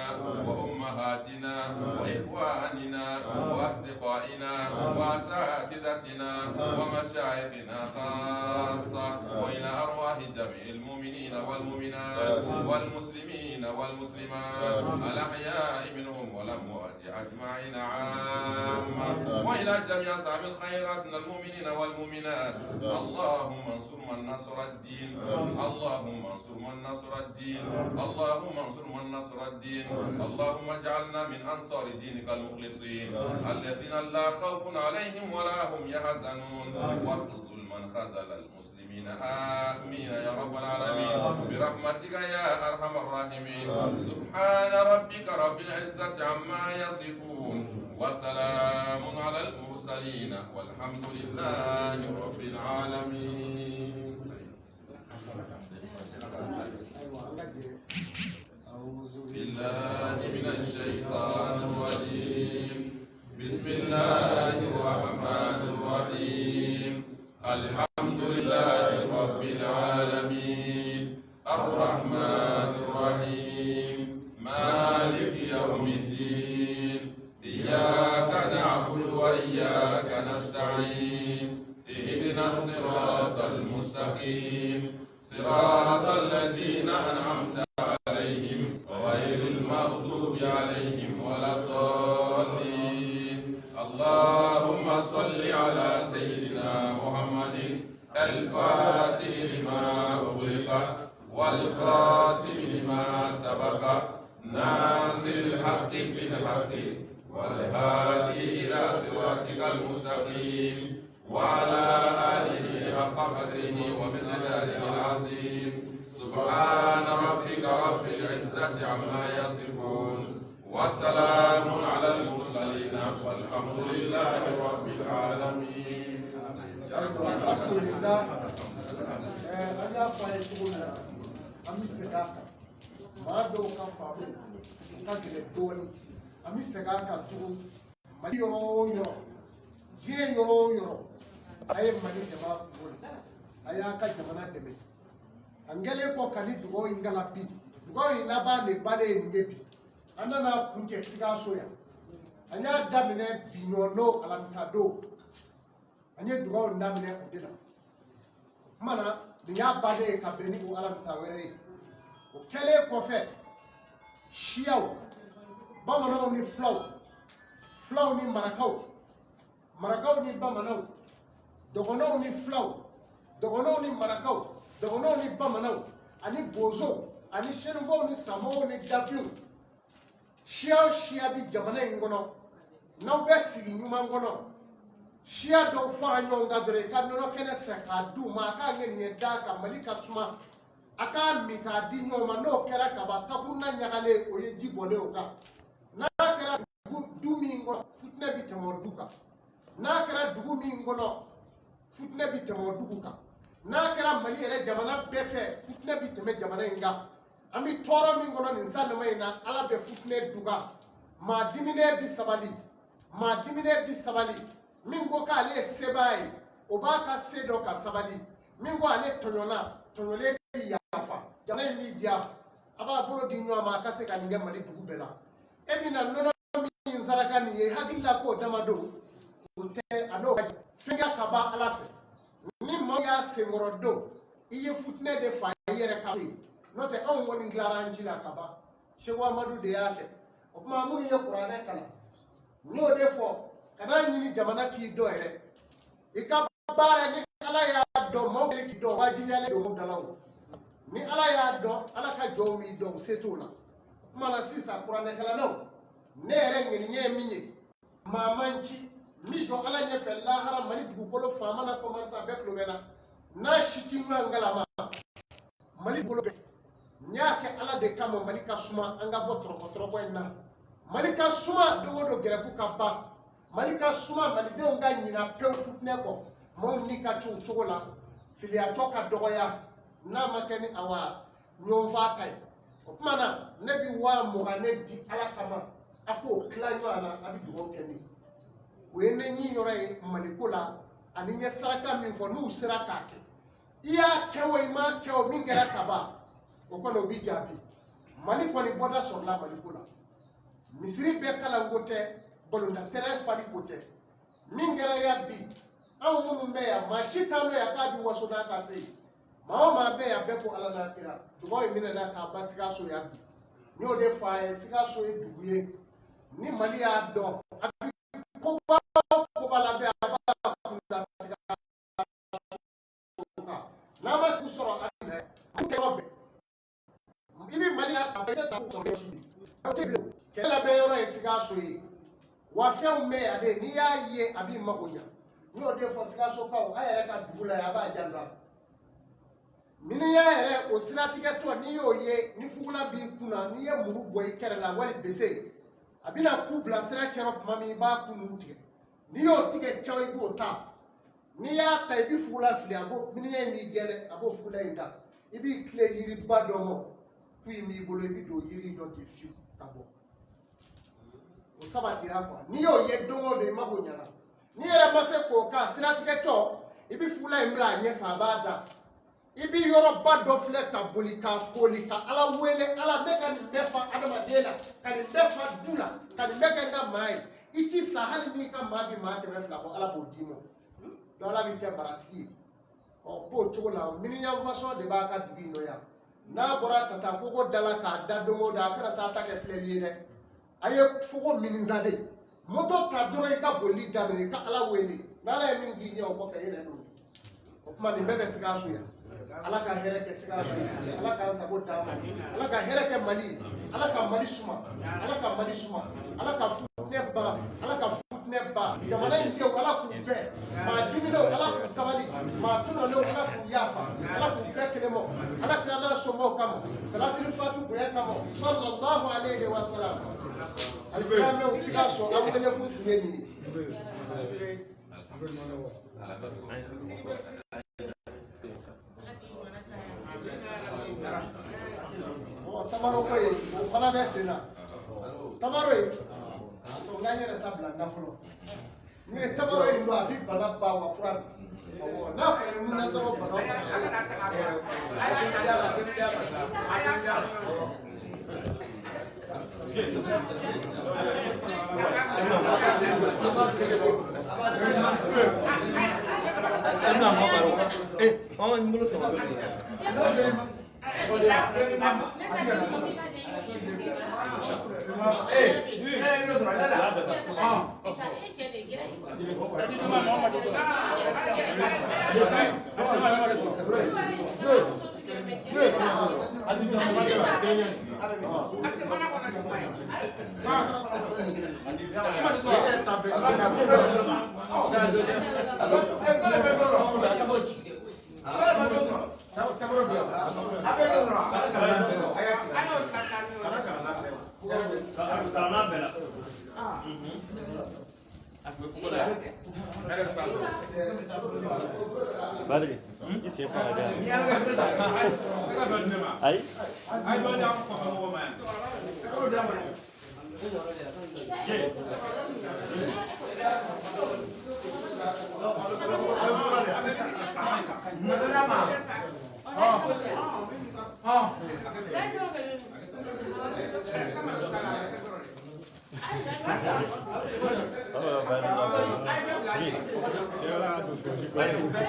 وأمهاتنا وإخواننا وأصدقائنا وأساتذتنا ومشايخنا خاصة، وإلى أرواح جميع المؤمنين والمؤمنات والمسلمين والمسلمات الأحياء منهم والأموات أجمعين عامة، وإلى جميع أصحاب الخيرات من المؤمنين والمؤمنات. اللهم انصر من نصر الدين، اللهم انصر من نصر الدين، اللهم انصر من نصر الدين، اللهم اجعلنا من أنصار دينك المخلصين الذين لا خوف عليهم ولا هم يحزنون، واخذل من خذل المسلمين، آمين يا رب العالمين برحمتك يا أرحم الراحمين. سبحان ربك رب العزة عما يصفون، وسلام على المرسلين، والحمد لله رب العالمين. بالله من الشيطان الرجيم. بسم الله الرحمن الرحيم. الحمد لله رب العالمين، الرحمن الرحيم، مالك يوم الدين، إياك نعبد وإياك نستعين، اهدنا الصراط الصراط المستقيم صراط الذين أنعمت عليهم غير المغضوب عليهم ولا الضالين. اللهم صل على سيدنا محمد الفاتح لما أغلق والخاتم لما سبق ناصر الحق بالحق والهادي إلى صراطك المستقيم وعلى آله حق قدره ومقداره العظيم. سبحان ربك رب العزة عما يصفون وسلام على المرسلين والحمد لله رب العالمين. Alhamdulillah. An y'a fɔ a ye cogo min na, an bɛ segin a kan. Maa dɔw ka faamu ka gɛlɛn dɔɔnin, an bɛ segin a kan tugun. Mali yɔrɔ o yɔrɔ, diɲɛ yɔrɔ o yɔrɔ, a ye Mali dɛmɛ a kungo la, a y'a ka jamana dɛmɛ. An kɛlen kɔ ka ni dugawu in kalan bi, dugawu in laban de bannen ye nin ye bi. An nana kuncɛ Sikaso yan. An y'a daminɛ bi ɲɔgɔn alamisa don, an ye dugawu daminɛ o de la. O tuma na, nin y'a bannen ye ka bɛn ni o alamisa wɛrɛ ye. O kɛlen kɔfɛ, siyaw, bamananw ni filaw, filaw ni marakaw, marakaw ni bamananw, dɔgɔnɔw ni filaw, dɔgɔnɔw ni marakaw, dɔgɔnɔw ni bamananw, ani bozow, ani sɛnufɔw ni samɔgɔw ni dafinw, siya o siya bi jamana in kɔnɔ, n'aw bɛ sigi ɲuman kɔnɔ, siya dɔw fara ɲɔgɔn kan dɔrɔn, i ka nɔnɔ kɛnɛ san k'a d'u ma, a k'a ŋɛniɲɛ d'a kan, Mali ka suma, a k'a min k'a di ɲɔgɔn ma. N'o kɛra kaban, takuruna ɲagalen, o ye ji bɔlen o kan. N'a kɛra du min kɔnɔ, futinɛ bi tɛmɛ o du kan. N'a kɛra dugu min kɔnɔ, futinɛ bi tɛmɛ o dugu kan. N'a kɛra Mali yɛrɛ jamana bɛɛ fɛ, futinɛ bi tɛmɛ jamana in kan. An bɛ tɔɔrɔ min kɔnɔ nin san nɛma in na, Ala bɛ futinɛ duga. Maa diminen bi sabali, maa diminen bi sabali. Min ko k'ale ye sebaa ye, o b'a ka se dɔn ka sabali. Min ko ale tɔɲɔna, tɔɲɔlen bi yafa. Jamana in bi diya. A b'a bolo di ɲɔgɔn ma, a ka se ka nin kɛ Mali dugu bɛɛ la. E bɛna nɔnɔ min saraka nin ye, hakili la k'o dama don, o tɛ. A n'o ka fɛn kɛ ka ban Ala fɛ. Ni maa y'a senkɔrɔ don, i ye futinɛ de fa i yɛrɛ ka so ye. N'o tɛ, anw kɔni tilara an ji la ka ban. Seko Amadu de y'a kɛ. O tuma, minnu ye kuranɛ kalan, n y'o de fɔ, kana ɲini jamana k'i dɔn yɛrɛ. I ka baara, ni Ala y'a dɔn, maaw kelen k'i dɔn, wajibiyalen don da la. O ni Ala y'a dɔn, Ala ka jɔnw b'i dɔn, u se t'o la. O tuma na sisan, kuranɛkalannaw, ne yɛrɛ ŋaniya ye min ye, maa man ci n bɛ jɔ Ala ɲɛfɛ lahara, Mali dugukolo faama na kɔmansa bɛɛ tulo bɛ na, n'a si ti ɲɔgɔn kalama, Mali dugukolo bɛɛ, n y'a kɛ Ala de kama. Mali ka suma, an ka bɔ tɔrɔkɔ tɔrɔkɔ in na. Mali ka suma, don o don gɛrɛfu ka ban. Mali ka suma, malidenw ka ɲina pewu futinɛ kɔ. Maaw ni ka ci o cogo la, filiyatɔ ka dɔgɔya, n'a ma kɛ ni awa ɲɔgɔnfa ta ye. O tuma na, ne bi 20,000 ne di Ala kama, a k'o tila ɲɔgɔn na, a bɛ dugawu kɛ ne ye. O ye ne ɲi yɔrɔ ye Maliko la. Ani n ye saraka min fɔ, n'u sera k'a kɛ, i y'a kɛ o, i m'a kɛ o, min kɛra ka ban, o kɔni o b'i jaabi. Mali kɔni bɔda sɔrɔla Maliko la. Misiri bɛɛ kalanko tɛ, balontan tɛrɛn fali ko tɛ. Min kɛra ya bi, anw minnu bɛ yan, maa si t'an dɔn yan k'a bi waso n'a ka se ye. Maa o maa bɛ yan, bɛɛ ko Ala n'a kira. Dugawu in minɛna k'a ban Sikaso yan bi. N y'o de fɔ a ye, Sikaso ye dugu ye ni Mali y'a dɔn, a bɛ koba o koba labɛn, a b'a kunda Sikaso kan. N'a ma sigi sɔrɔ, a bɛ na yan tɛ yɔrɔ bɛɛ. I bɛ Mali a bɛɛ ta k'o sɔrɔ o tɛ bilen. Kɛlɛ labɛn yɔrɔ ye Sikaso ye wa. Fɛnw bɛ yan de, n'i y'a ye a b'i mago ɲa. N y'o de fɔ Sikasokaw, a yɛrɛ ka dugu la yan, a b'a janto a miniya yɛrɛ o siratigɛ tɔ. N'i y'o ye, ni fugula b'i kunna, n'i ye muru bɔ i kɛrɛ la wali bese, a bɛna ku bila sira cɛrɔ tuma min, i b'a kun ninnu tigɛ. N'i y'o tigɛ cɛw, i b'o ta. N'i y'a ta, i bɛ fugula fili, a b'o miniya in b'i gɛn dɛ, a b'o fugula in ta. I b'i tile yiriba dɔ ma, ku in b'i bolo, i bɛ don yiri dɔ ten fiyewu ka bɔ. O sabatira kuwa. N'i y'o ye don o don, i mako ɲɛna. N'i yɛrɛ ma se k'o k'a siratigɛ tɔ, i bɛ fugula in bila a ɲɛfɛ, a b'a da. I bɛ yɔrɔba dɔ filɛ ka boli ka koli ka Ala wele: Ala, ne ka nin bɛɛ fa adamaden la, ka nin bɛɛ fa du la, ka nin bɛɛ kɛ n ka maa ye. I ti sa hali n'i ka maa bi maa 200 bɔ, Ala b'o d'i ma. Donc Ala b'i kɛ maratigi ye. O b'o cogo la, miniyan maçon de b'a ka dugu in nɔ yan. N'a bɔra ka taa kogo da la k'a da don o don, a kana taa ta kɛ filɛli ye dɛ. A ye fogo minisa de moto ta dɔrɔn, i ka bolili daminɛ, i ka Ala wele. N'Ala ye min k'i ɲɛ o kɔfɛ, i yɛrɛ n'o ye. O tuma nin bɛɛ bɛ Sikaso yan. Ala ka hɛrɛ kɛ Sikaso ye, Ala k'an sago d'an ma, Ala ka hɛrɛ kɛ Mali ye, Ala ka Mali suma, Ala ka Mali suma, Ala ka futinɛ ban, Ala ka futinɛ ban. Jamana in denw, Ala k'u bɛn. Maa diminenw, Ala k'u sabali. Maa tununenw, Ala k'u yafa, Ala k'u bɛɛ kelen mɔ. Ala kira n'a somɔgɔw kama, salatili fatu bonya kama, sallallahu alaihi wa sallam. Alisilamɛw, Sikaso, an wele kun tun ye nin ye. Tamaro ko ye, o fana bɛ sen na. Tamaro ye, o n ka n yɛrɛ ta bila n da fɔlɔ. N'i ye tamaro in dun, a bɛ bana ban wa fura don. Awɔ, n'a kɔni wulila dɔrɔn bana o bana. E bɛna mɔ baro. Eh, mama n bolo sama. Badri, i sen faga dɛ. Ayi. Oh, Badri, Badri.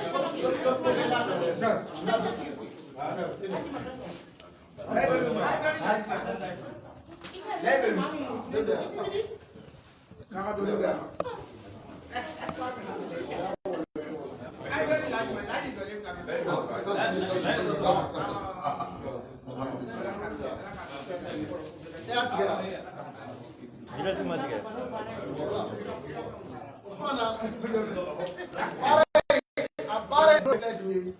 Direct ma tigɛ. O tuma na, baara in, a baara in dɔ ye jumɛn ye?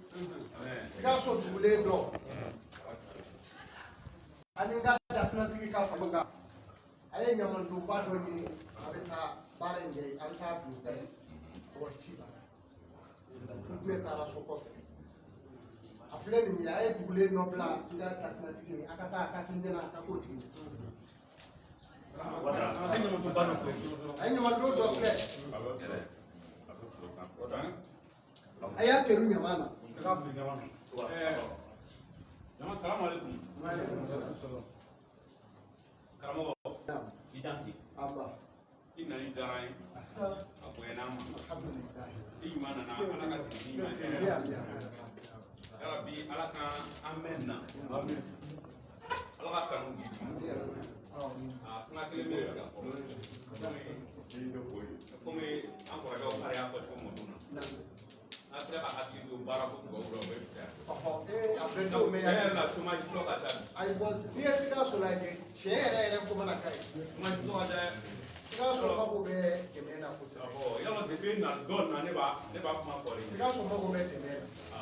Sikaso dugulen dɔ. Ani n ka dafinasigi ka fara ɲɔgɔn kan. A ye ɲamandonba dɔ ɲini, a bɛ taa baara in kɛ, an t'a fili da ye. Mɔgɔ ci b'a la. Futinɛ taara so kɔfɛ. A filɛ nin ye, a ye dugulen dɔ bila n ka dafinasigi ye, a ka taa a ka k'i ɲɛna, a ka k'o tigi ye. A ye ɲamandon dɔ filɛ. A y'a teru ɲama na. Karamɔgɔ, i danse. Aba. I nali diyara n ye, a bonyana an ma. Alhamdulilayi. I ɲuman nana, Ala ka sigi ni ɲuman ye. Bi ami. Yarabi, Ala ka an mɛn nin na. Ala ka kanu di. A kuma kelen bɛ yen ka fɔ. Komi an kɔrɔkɛw fana y'a fɔ cogo min o don na. An sera ka hakili to baara ko dugawu la, o bɛ fisaya. Ɔhɔ, ee, a bɛ dɔw mɛn Tiɲɛ yan. yɛrɛ la, chômage tɔ ka ca bi. Ayi, bɔn, n'i ye Sikaso lajɛ, tiɲɛ yɛrɛ yɛrɛ ko mana ka ye. Chômage tɔ ka ca dɛ. Sikaso mako bɛ dɛmɛ na kosɛbɛ. Ɔhɔ, yalɔ depuis na dɔ na ne b'a kuma fɔ de. Sikaso mako bɛ dɛmɛ na.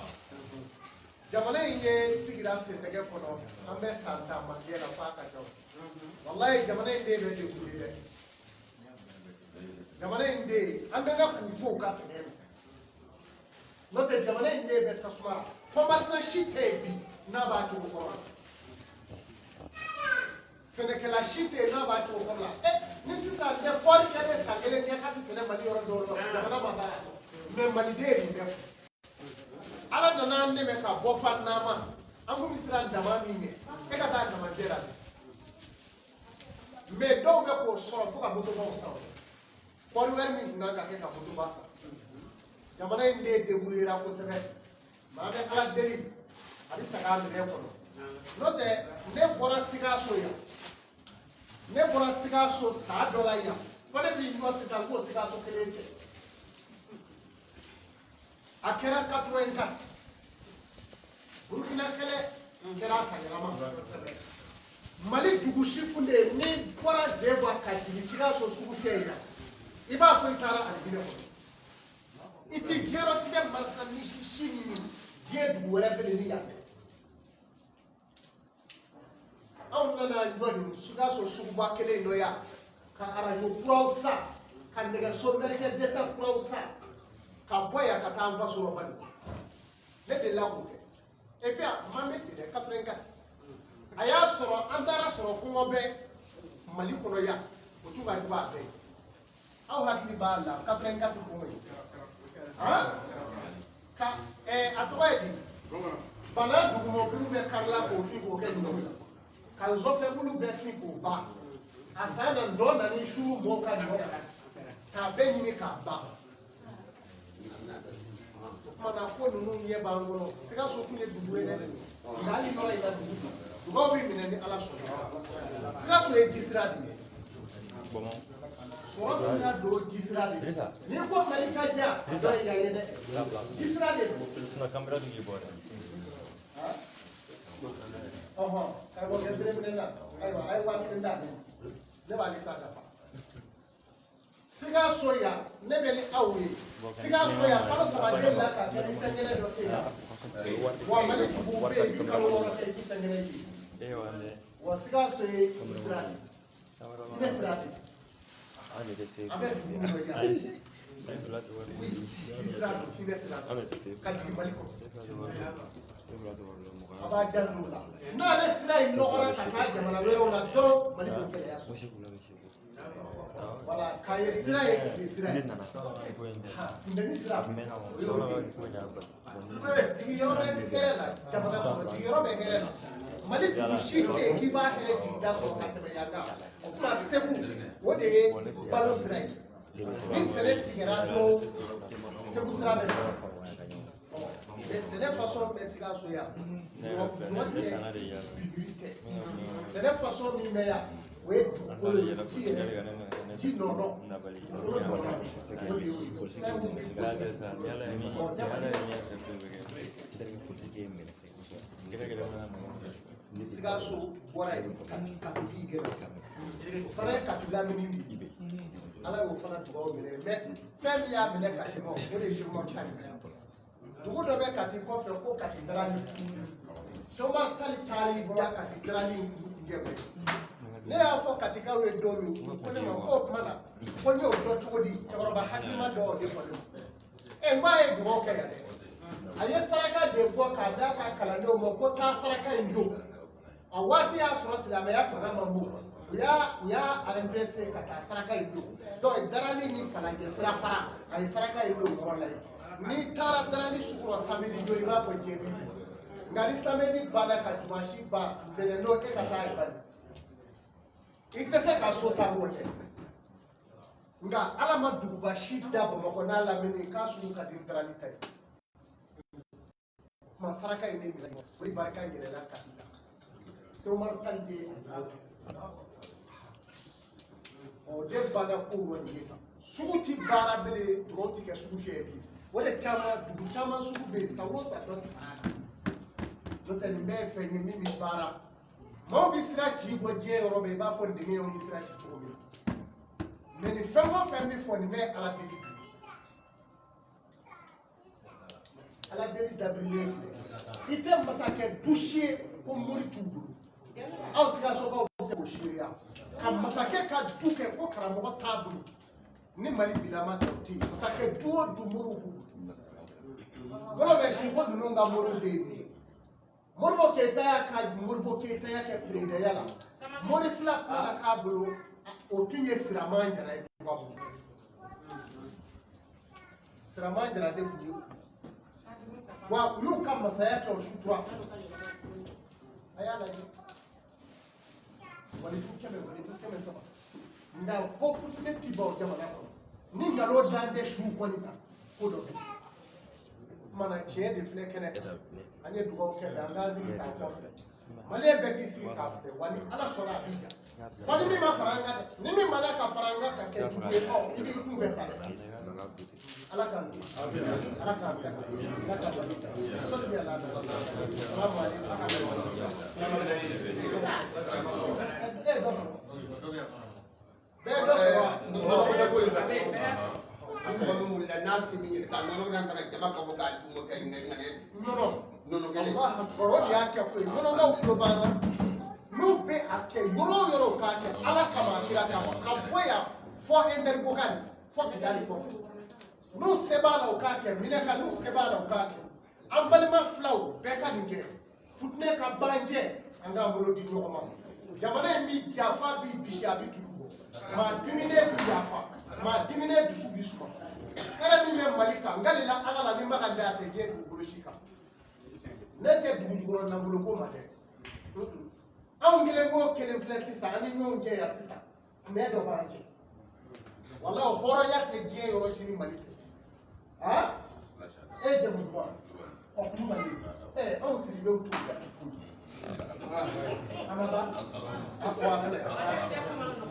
Jamana in ye sigira sentɛgɛ kɔnɔ, an bɛ san tan manjɛ la f'a ka ca. Walayi, jamana in den bɛ degun dɛ. Jamana in den, an bɛ ka k'u fo u ka sɛgɛn na. N'o tɛ, jamana in den bɛ tasuma la. Commerçant si tɛ yen bi n'a b'a cogo kɔrɔ la. Sɛnɛkɛla si tɛ yen n'a b'a cogo kɔrɔ la. Ɛ, ni sisan tɛ, kɔɔri kɛlen san kelen kɛ k'a tɛ sɛnɛ Mali yɔrɔ dɔw la, jamana ma taa yan. Mɛ maliden ye nin bɛɛ fɔ. Ala nana an dɛmɛ ka bɔ fa n'an ma. An kun bɛ siran dama min ɲɛ, e ka taa damajɛ la. Mɛ dɔw bɛ k'o sɔrɔ fo ka motobaw san. Kɔɔri wɛrɛ min tun kan ka kɛ ka motoba san. Jamana in den débrouillera kosɛbɛ. Maa bɛ Ala deli a bɛ saga a minɛ kɔnɔ. N'o tɛ ne bɔra Sikaso yan, ne bɔra Sikaso san dɔ la yan, fo ne b'i jɔ sisan k'o Sikaso kelen tɛ. A kɛra 84, Burukina kɛlɛ kɛra a san yɛlɛma. Mali dugu si kun de ye, n'i bɔra Zeguwa ka jigin Sikaso sugu fɛ yan, i b'a fɔ i taara Alijinɛ kɔnɔ. I ti diɲɛlatigɛ marchandise si ɲini diɲɛ dugu wɛrɛ bele ni yan tɛ. Anw nana jɔ nin Sikaso suguba kelen in nɔ yan, ka arajo kuraw san, ka nɛgɛso mɛrɛkɛ dɛsɛ kuraw san, ka bɔ yan ka taa an faso la Mali. Ne delila k'o kɛ. Et puis a ma mɛn ten dɛ, 84. A y'a sɔrɔ an taara sɔrɔ kɔngɔ bɛ Mali kɔnɔ yan, o tun ka jugu a bɛɛ ye. Aw hakili b'a la 84 kɔngɔ ye. Han? Ka a tɔgɔ ye di? Bana dugumɔburu bɛɛ karila k'o fin k'o kɛ ɲɔ ye. Ka nzɔfɛbulu bɛɛ fin k'o ban. A san na dɔ nana i su mɔgɔw ka ɲɔ kan k'a bɛɛ ɲini k'a ban. O tuma na ko ninnu ɲɛ b'an kɔnɔ. Sikaso tun ye dugu ye dɛ, nka hali yɔrɔ in na dugu tɛ. Dugawu bɛ minɛ ni Ala sɔnna. Sikaso ye jisira de ye. Sɔrɔ sira don, jisira de don. N'i ko Mali ka diya, a dɔ ye yan ye dɛ. Jisira de don. Ɔhɔn, karamɔgɔkɛ belebele na. Ayiwa, a ye 5000 d'ale ma. Ne b'ale ta dafa. Sikaso yan, ne bɛ ni aw ye. Sikaso yan, kalo 3 delila ka kɛ ni fɛn kɛnɛ dɔ tɛ yan. Wa Mali duguw bɛ yen, i bɛ kalo 6 kɛ i tɛ fɛn kɛnɛ ye. Wa Sikaso ye sira de ye. I bɛ sira de ye. An bɛ dugu min na yan. Oui, i sira don, i bɛ sira don. Ka jigin Mali kɔnɔ. A b'a janto o la. N'ale sira in nɔgɔra ka taa jamana wɛrɛw la dɔrɔn, Mali b'o gɛlɛya sɔrɔ. Voilà, k'a ye sira ye tile sira ye. Funteni sira, o y'o de ye. Jigiyɔrɔ bɛ hɛrɛ la jamana kɔnɔ, jigiyɔrɔ bɛ hɛrɛ la. Mali dugu si tɛ yen k'i b'a hɛrɛ jigida sɔrɔ ka tɛmɛ yan kan. O tuma Segu, o de ye balo sira ye. Ni sɛnɛ tigɛra dɔrɔn, Segu sira bɛ na. Mais sɛnɛ façon bɛ Sikaso yan, ɲɔ tɛ, bibiri tɛ. Sɛnɛ façon min bɛ yan, o ye dugukolo ye, ji yɛrɛ, ji nɔnɔ, dugukolo nɔnɔ, o de y'o ye. Fɛn mun bɛ gosi, ɔ tɛ Mali. Sikaso bɔra yen, Kati, Kati b'i gɛrɛ. O fana ye Kati lamini ye. Ala y'o fana dugawu minɛ. Mais fɛn min y'a minɛ ka tɛmɛ, o de ye Seku Umaru Tali. Dugu dɔ bɛ Kati kɔfɛ ko Kati Darali. Seku Umaru Tali taar'i da Kati Darali kunjɛ fɛ. Ne y'a fɔ Katikaw ye don min, ko ne ma ko o tuma na ko n y'o dɔn cogo di, cɛkɔrɔba hakilima dɔw de fɔ ne ma. Ɛ n k'a ye dugawu kɛ yan dɛ. A ye saraka de bɔ k'a d'a ka kalandenw ma ko taa saraka in don. A waati y'a sɔrɔ silamɛya fanga man bon. U y'a RMPC ka taa saraka in don. Donc Darali ni Falajɛ sira fara, a ye saraka in don yɔrɔ la yen. N'i taara Darali sugu rɔ samedi don, i b'a fɔ diɲɛ b'i bolo. Nka ni samedi banna ka dimanche ban, ntɛnɛn don e ka taa yen bani. I tɛ se ka so ta k'o kɛ. Nka Ala ma duguba si da Bamakɔ n'a lamini k'a sugu ka di Darali ta ye. O tuma saraka in de minɛ, o de barika yɛlɛla Kati la. Seku Umaru Tali de ye a dugawu kɛ. O de banna kow rɔ nin ye tan. Sugu ti baara bele, dugawu ti kɛ sugu fiyɛ bi. O de caman, dugu caman sugu bɛ yen, san o san dɔ ti fara a kan. N'o tɛ nin bɛɛ ye fɛn ye min bɛ baara. Maaw bɛ sira ci bɔ diɲɛ yɔrɔ bɛɛ, i b'a fɔ nɛgɛw bɛ sira ci cogo min na. Mais nin fɛn o fɛn bɛ fɔ, nin bɛɛ ye Ala deli de ye. Ala deli dabirilen filɛ. I tɛ masakɛ du si ye ko mori t'u bolo. Aw Sikasokaw bɛ se k'o seereya. Ka masakɛ ka du kɛ ko karamɔgɔ t'a bolo. Ni Mali bilama tɛ, o tɛ yen. Masakɛ du o du, moriw b'u bolo. Bolo bɛ si ko ninnu ka moriw de ye nin ye. Modibo Keyita y'a ka Modibo Keyitaya kɛ perezidanya la. Mori fila tun ka k'a bolo, o tun ye Siraman Jara ye tubabu. Siraman Jara de tun ye. Wa u y'u ka masaya kɛ o sutura. A y'a lajɛ. Waliju 100, waliju 300. Nka ko futinɛ ti ban o jamana kɔnɔ. Ni nkalon dan tɛ su kɔni kan, ko dɔ bɛ yen. Tuma na tiɲɛ de filɛ kɛnɛ kan. An ye dugawu kɛ mɛ an k'an sigi k'an kɔ filɛ. Maliyɛn bɛɛ k'i sigi k'a filɛ, wa ni Ala sɔnna a b'i ja. Fo ni min ma fara an kan dɛ, ni min ma ka fara an kan ka kɛ jugu ye, ɔ i b'i kun fɛ sa dɛ. Ala k'an to, Ala k'an bila, Ala k'an bila. Sɔli ala salamu aleykum. E dɔ sɔrɔ, bɛɛ dɔ sɔrɔ wa? Nɔnɔ ko in na, ni mɔgɔ min wulila n'a se min ye ka taa nɔnɔ kɛnɛ san ka jama ka bɔ k'a d'u ma ka ŋaniya di. Nɔnɔ. Nɔnɔ kɛnɛ. Allahu akbar, o de y'a kɛ koyi. Nɔnɔkaw tulo b'an na. N'u bɛ a kɛ yɔrɔ o yɔrɔ, u k'a kɛ Ala kama, a kira kama, ka bɔ yan fɔ Ɛndɛriboka nin, fɔ Kidali kɔfɛ. N'u se b'a la, u k'a kɛ Minɛka, n'u se b'a la, u k'a kɛ. An balima filaw bɛɛ ka nin kɛ. Futinɛ ka ban jɛ, an k'an bolo di ɲɔgɔn ma. Jamana in bi jafa, bi bisi, a bi tulu bɔ. Maa diminen bi yafa, maa diminen dusu bi suma. Hɛrɛ min bɛ Mali kan, n kalila Ala la, ni Makan tɛ, a tɛ diɲɛ dugukolo si kan. Ne tɛ dugu jukɔrɔ nafolo ko ma dɛ. Anw kelen ko kelen filɛ sisan, an ni ɲɔgɔn cɛ yan sisan, nɛ dɔ b'an cɛ. Walahi, hɔrɔnya tɛ diɲɛ yɔrɔ si ni Mali tɛ. Han, e ye jamu duman ɔ Kulubali, ɛ anw Sidibew t'u jate foyi. A ma ban, a ko a filɛ,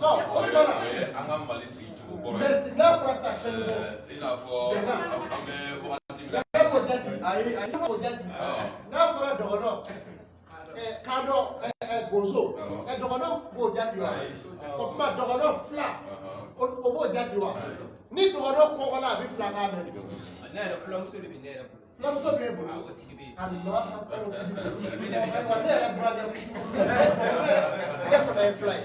ɔ o tuma na. O ye an ka Mali sigicogo kɔrɔ ye. Merci. N'a fɔra sisan sɛni ko. I n'a fɔ an bɛ wagati min na. N'a fɔ jati, ayi ayi, fɔ jati. N'a fɔra dɔgɔnɔ, kadɔ, gonzo, dɔgɔnɔ b'o jati wa? O tuma dɔgɔnɔ fila, o b'o jati wa? Ni dɔgɔnɔ kɔngɔla, a bɛ fila k'a mɛn. Ne yɛrɛ fulamuso de bɛ ne yɛrɛ bolo. Fulamuso b'e bolo? Awɔ, Sidibe. Alahu akbar, Sidibe. Ayiwa, ne yɛrɛ burankɛ, ne fana ye fila ye.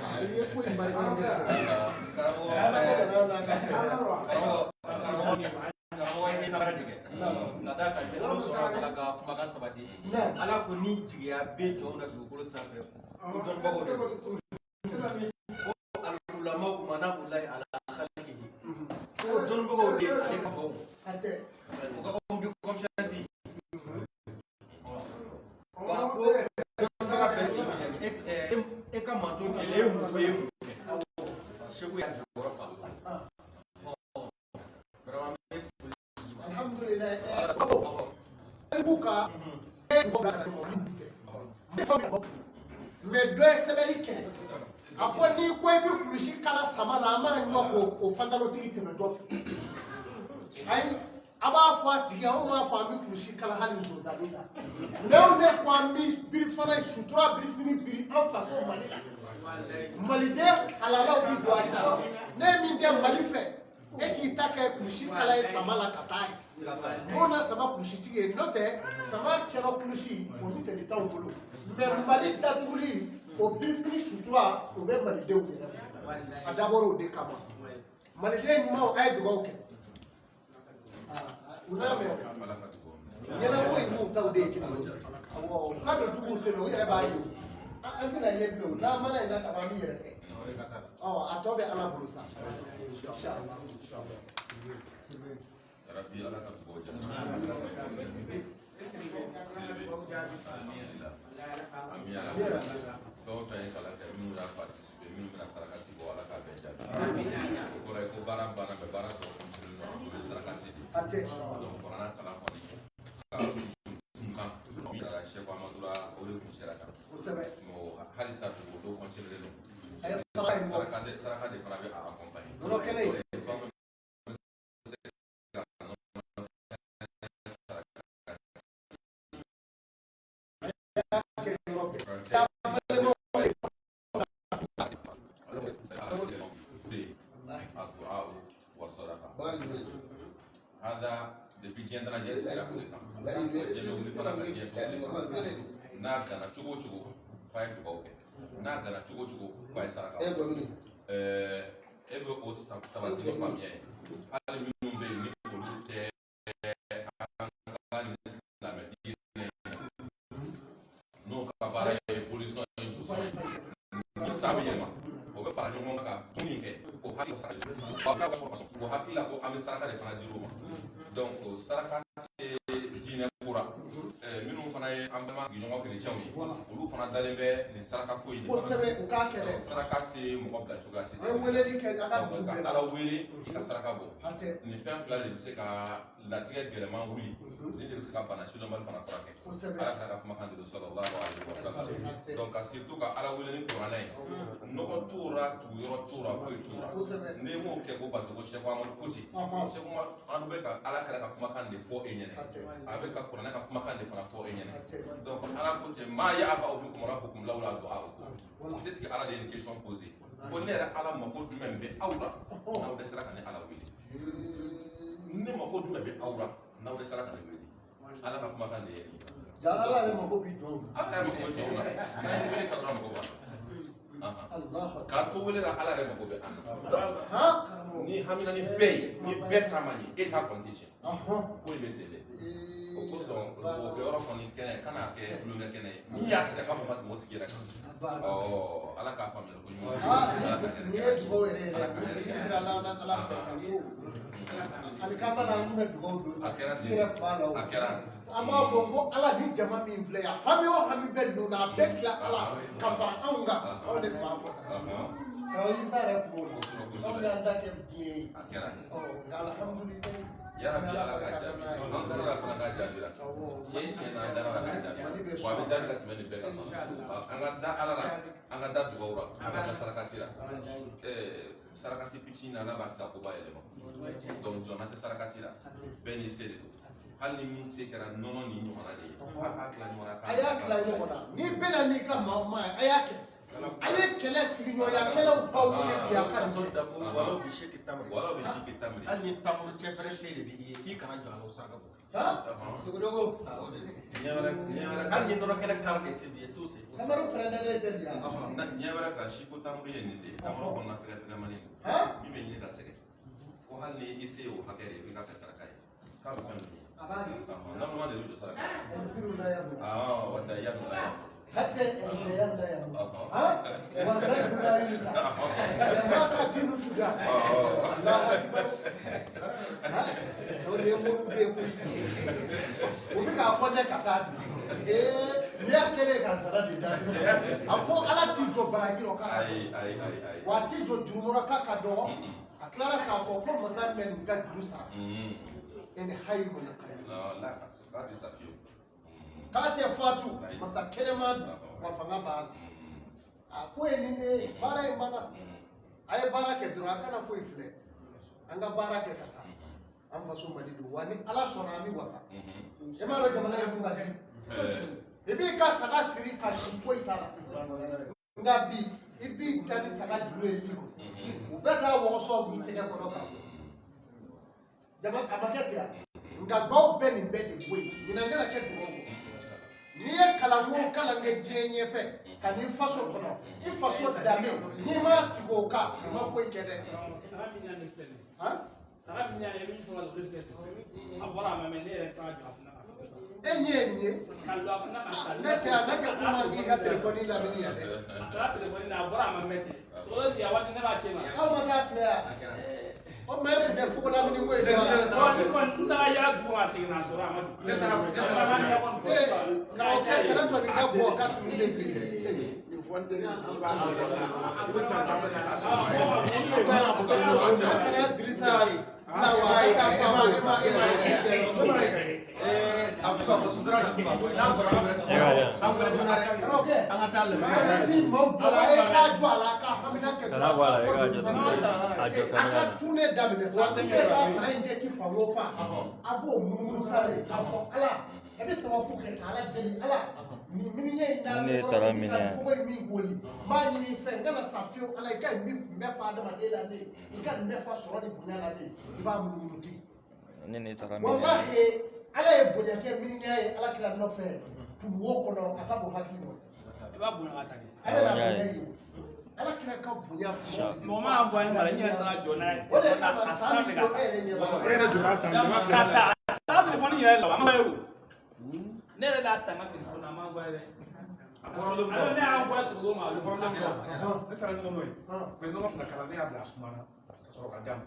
I ye ko in barika ne yɛrɛ fɛ. Ala ko kana n'a ka fɛ. Karamɔgɔ ye baara de kɛ ka d'a kan ni Ala sɔnna Ala ka kumakan sabati. Ala ko ni jigiya bɛ jɔnw na dugukolo sanfɛ, ko dɔnnibagaw de don, ko al-ulama umana'ullahi ala khalqihi, ko dɔnnibagaw de ale ka fɔ A tɛ. u ka homme de confiance wa, ko dɔnnibaga bɛɛ e ka manton tɛ, e ye mun fɔ, e ye mun kɛ. Segu y'a jɔyɔrɔ fa. Vraiment, n bɛ foli d'i ma. Alhamdulilayi. K'u ka mɛ dɔ ye sɛbɛnni kɛ, a ko n'i ko i bɛ kulusi kala sama na, an b'a ɲɔ k'o o pantalon-tigi tɛmɛ dɔ fɛ. Ayi, a b'a fɔ a tigi, anw b'a fɔ an bɛ kulusi kala hali nsonsannin la, mɛ anw de ko an bɛ birifana sutura birifini biri an faso Mali la. Maliden halalaw bi don a jukɔrɔ. Ne min tɛ Mali fɛ, e k'i ta kɛ kulusi kala ye sama la ka taa ye, n'o na sama kulusitigi ye, n'o tɛ sama cɛlɔ kulusi o miseli t'anw bolo. Mɛ Mali datuguli o birifini sutura, o bɛ malidenw yɛrɛ bolo. A dabɔra o de kama. Maliden ɲumanw, a ye dugawu kɛ. U n'a mɛn ɲɛnabɔ in n'u taw de ye kelen ye. Awɔ, u ka don duguw sen u yɛrɛ b'a ye, an bɛna ye bilen o. N'an mana yen na kaban, an b'i yɛrɛ kɛ. Ɔ a tɔ bɛ Ala bolo sa, inshallah. Rabi, Ala ka dugawu jaabi. Ami ala. Fɛn o fɛn ye kalan kɛ, minnu y'a participer, minnu bɛna sarakati bɔ, Ala k'a bɛɛ jaabi. O kɔrɔ ye ko baara banna, mɛ baara tɔ continuer don, o ye sarakati de ye. A tɛ. Donc kuranna kalan kɔni ka kunkan min taara Sɛku Amadu la, o de kun sera kan. Kosɛbɛ. Halisa dugukolo continuer don. A ye saraka in bɔ. Saraka de fana bɛ a accompagner. Nɔnɔ kɛnɛ in. Fɛn o fɛn bɛ se ka nɔnɔ saraka. Kɛ yɔrɔ bɛɛ. Balima الدعاء والصدقة هذا depuis diɲɛ dalajɛ sigira o de kan. Diɲɛ bɛ wuli fana ka diɲɛ to o de kan. N'a danna cogo o cogo, f'a ye dugawu kɛ. N'a danna cogo o cogo, f'a ye saraka bɔ. E bɛ o sabati ni faamuya ye. Hali minnu bɛ yen ni olu tɛ an ka nin silamɛ diinɛ in na, n'o ka baara ye bolisɔn ye, josɔn ye, ni san bɛ yɛlɛma, o bɛ fara ɲɔgɔn kan ka tɔn min kɛ, o hakili o hakili la ko an bɛ saraka de fana di o ma. Donc o saraka tɛ diinɛ ko la. Minnu fana ye ye an balima sigiɲɔgɔn kerecɛnw ye, olu fana dalen bɛ nin saraka ko in de. Kosɛbɛ, u k'a kɛ dɛ. Saraka tɛ mɔgɔ bila cogoya si. An ye weleli kɛ a ka dugu ka bɛɛ la. Ala wele, i ka saraka bɔ. Hatɛ. Nin fɛn fila de bɛ se ka latigɛ gɛlɛman wuli, nin de bɛ se ka bana sidɔnbali fana furakɛ. Kosɛbɛ. Ala kira ka kumakan de don, sallallahu alaihi wa sallam. Donc ka surtout ka Ala wele ni kuranɛ ye, nɔgɔ t'o la, tuguyɔrɔ t'o la, foyi t'o la. N'i m'o kɛ ko parce que ko Sɛku Amadu ko ten, Sɛku Amadu bɛ ka Ala kira ka kumakan de fɔ e ɲɛna, a bɛ ka kuranɛ ka kumakan de fana fɔ e ɲɛna. Donc Ala ko ten, ma ya'ba'u bikum rabbukum lawla du'a'ukum. Setigi Ala de ye nin question posé ko ne yɛrɛ Ala mako jumɛn bɛ aw la n'aw dɛsɛra ka ne Ala wele? Ne mako jumɛn bɛ aw la n'aw dɛsɛra ka ne wele? Ala ka kumakan de ye nin ye. Ja, Ala yɛrɛ mako bi jɔnw na. Ala yɛrɛ mako bɛ jɔnw na. N'an ye wele ka dɔrɔn, mako b'an na. K'a to wele la, Ala yɛrɛ mako bɛ an na. Ni hamina ni bɛɛ ye, ni bɛɛ ta ma ɲɛ, e ta kɔni tɛ tiɲɛ. Ko in bɛ ten dɛ. O kosɔn o kɛyɔrɔ kɔni kɛnɛ kana kɛ tulonkɛ kɛnɛ ye. N'i y'a sigi a ka mɔgɔ tɛmɛ o tigi yɛrɛ kan. Ala k'a faamuyali ko ɲuman. Ala ka hɛrɛ Nin ye dugawu yɛrɛ yɛrɛ. Ala ka hɛrɛ Ni tira la Ala fɛ ka ko alikama la, an tun bɛ dugawu don. A kɛra ten. I yɛrɛ tun b'a la o. A kɛra. An b'a fɔ ko Ala ni jama min filɛ yan, hami o hami bɛ ninnu na, a bɛɛ tila Ala ka fara anw kan. Anw de tun b'a fɔ tan. Karamɔgɔ Isa yɛrɛ tun b'o la. Anw y'an ta kɛ diɲɛ ye. A kɛra. Ɔ, nka alihamudulilayi. Yarabi, Ala k'a jaabi. An dara la fana k'a jaabira. Tiɲɛ tiɲɛ na, an dara la k'a jaabi. Wa a bɛ jaabi ka tɛmɛ nin bɛɛ kan. An ka da Ala la, an ka da dugawu la, an ka da sarakati la. Sarakati fitinin na, Ala b'a da koba yɛlɛma. Donc jɔnna tɛ sarakati la, bɛɛ n'i se de don. Hali ni min se kɛra nɔnɔ ni ɲɔgɔnna de ye, a k'a tila ɲɔgɔn na. A y'a tila ɲɔgɔn na. N'i bɛna n'i ka maa maa ye, a y'a kɛ. A ye kɛlɛ sigiɲɔgɔnya kɛlɛw baw cɛ bi, a ka nin kɛ. Walaw bi se tamuri. Walaw bi se tamuri. Hali ni tamuru cɛ fɛrɛ se de bɛ i ye, k'i kana jɔ a la, o saraka bɔ. Sogodogo. Hali ni nɔnɔ kɛnɛ kari de se b'i ye, t'o se. Tamaro fɛrɛ dalen tɛ bi yan. Ɲɛ wɛrɛ kan, siko tamuru ye nin de ye. Tamuru kɔnɔna fɛgɛ fɛgɛmani min bɛ ɲini ka sɛgɛn. Ko hali ni i se y'o hakɛ de ye, i bɛ ka kɛ saraka ye. K'a bɛ fɛn min ye. A b'a di. Lamɔma de bɛ jɔ saraka ye. Ɛlbiru la ya bolo. O da ya nɔ la ya. Hatta ɛlbiru la ya bolo. Wa zanbu la yusa. Jama ka dinu tuda. Allahu akbar. O de ye moriw bɛ yen koyi. U bɛ k'a kɔnɛ ka taa bi. N'i y'a kɛlen ka sara de da sisan. A ko Ala t'i jɔ baraji rɔ k'a ka Ayi ayi ayi ayi. dɔgɔ. Wa a t'i jɔ jurumɔrɔ k'a ka dɔgɔ. A tilara k'a fɔ ko masa min bɛ nin ka juru sara. E ni hayi mana kayi. La la tɛ sa fiyewu. K'a tɛ fatu, masa kɛnɛma wa fanga b'a la. A ko ye nin de ye, baara in banna. A ye baara kɛ dɔrɔn, a kana foyi filɛ. An ka baara kɛ ka taa. An faso Mali don wa, ni Ala sɔnna an bɛ wasa. E m'a dɔn jamana in kun ka di. I b'i ka saga siri ka si foyi t'a la. Nka bi i b'i da ni saga juru ye li kɔ. U bɛɛ taa wɔgɔsɔ b'i tɛgɛ kɔnɔ ka bɔ. Jama a ma kɛ ten wa? Nka dugawu bɛɛ nin bɛɛ de bɔ yen. Ɲinan kana kɛ dugawu kɔ. N'i ye kalan o kalan kɛ diɲɛ ɲɛfɛ ka n'i faso kɔnɔ, i faso danbe n'i ma sigi o kan, i ma foyi kɛ dɛ. Saga min y'ale filɛ nin ye. Han? Saga min y'ale min fɔ o filɛ nin ye. A bɔra a ma mɛ ne yɛrɛ t'a jɔ a kunna ka E ɲɛ ye nin ye. Ka lɔ a kunna ka taa. Ne cɛ, a na kɛ kuma k'i ka telefɔni lamini yan dɛ. A taara telefɔni na, a bɔra a ma mɛ ten. Sogo si a waati ne b'a ci ma. Aw ma taa filɛ yan. O tuma e tun tɛ fugo lamini ko ye wa? Ɔ, ni kɔni n taara yala dugu kɔnɔ, a seginna a sɔrɔ a ma don. Ne taara Ee, karamɔgɔkɛ kana tɔ nin ka bɔ k'a tun tɛ bilen. Nin fɔ n den i b'a dɔn sisan, i bɛ san caman kɛ k'a sɔrɔ. A kana Dirisa la wa e k'a fɔ a ma e ma e ma e A ko ka bɔ sutura na kuma n'a bɔra ko wɛrɛ an wɛrɛ joona dɛ. Karamɔgɔkɛ, An ka taa a lamɛn. ye si maaw jɔ la, e k'a jɔ a la, a ka hamina kɛ Kana bɔ a la, e k'a jɔ a jɔ a kamera ka na. tournée daminɛ sa, a bɛ se ka kalan in kɛ ci fan o fan, a b'o munumunu sa de k'a fɔ Ala, e bɛ tawafu kɛ k'Ala deli, Ala nin miniɲɛ in na Ne ye tara minɛ yan. fogo in min koli, n b'a ɲini i fɛ n kana sa fiyewu, Ala i ka nin bɛɛ fa adamaden la ne ye, i ka nin bɛɛ fa sɔrɔ ni bonya la ne ye, i b'a munumunu ten. Ne ne taara minɛ. Walahi, Ala ye bonya kɛ miniɲɛ ye Ala kira nɔfɛ kuluwo kɔnɔ, a ka bon hakili ma. I b'a bonya ka taa de. A bɛ na bonya ye o. Ala kira ka bonya. Mɔgɔ m'a fɔ an ye mara, n yɛrɛ taara jɔ n'a ye. O de kama a san sanfɛ min ka don e taa. yɛrɛ ɲɛ b'a la. E yɛrɛ jɔra san dama Ka filɛ. taa a taara telefɔni yɛrɛ la, a ma ye o. Ne yɛrɛ de y'a ta n ka telefɔni na, a ma bɔ yɛrɛ. A kɔrɔlen A bɛ ne y'a bɔ sogo ma. A kɔrɔlen kɔ, ne taara ni nɔnɔ ye, mais nɔnɔ fila kala, ne y'a bila a suma na ka sɔrɔ ka d'a ma,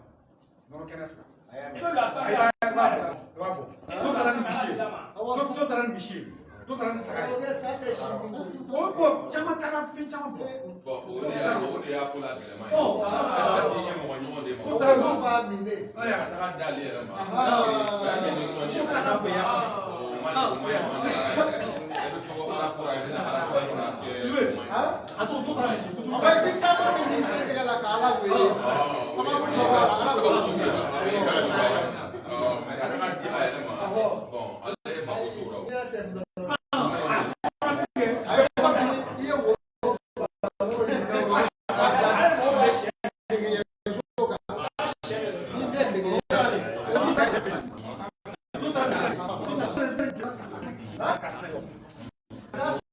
nɔnɔ kɛnɛ fila. I bɛ bila sanfɛ. I b'a bɔ, i b'a bɔ. Dɔw taara ni misi ye, dɔw taara ni misi ye, Dɔw taara ni saga ye. O kɛ sa tɛ si min ko. O bɔn caman taara fɛn caman bɔ. Bon, o de y'a ko la gɛlɛman ye. Ɔ. A b'a di mɔgɔ ɲɔgɔn de ma. Ko taara n'u b'a min de. Ka taga d'ale yɛrɛ ma. Ahan. O y'a kɛ nisɔndiya ye. Ka n'a fɔ i y'a faamu. O ma ɲi, o ma ɲi, o ma ɲi. E bɛ fɔ ko ala kura, i bɛna ala kura kura kɛ. Han? A dɔw taara misi kutu. Nka i bɛ taama min n'i sen tɛgɛ la ka Ala wele. Sababu dɔ b'a la, Ala Sababu wele. sugu la. O ye ka juguya ye. Ɔ, mais ka taga di a yɛrɛ ma. Bon, ale mako t'o la o. N'i y'a tɛ nɔnɔ. A ye komi i ye woro woro de bila o la ka taa bila nɛgɛso kan. N'i bɛ nɛgɛ o b'i ka. Dɔw taara misi.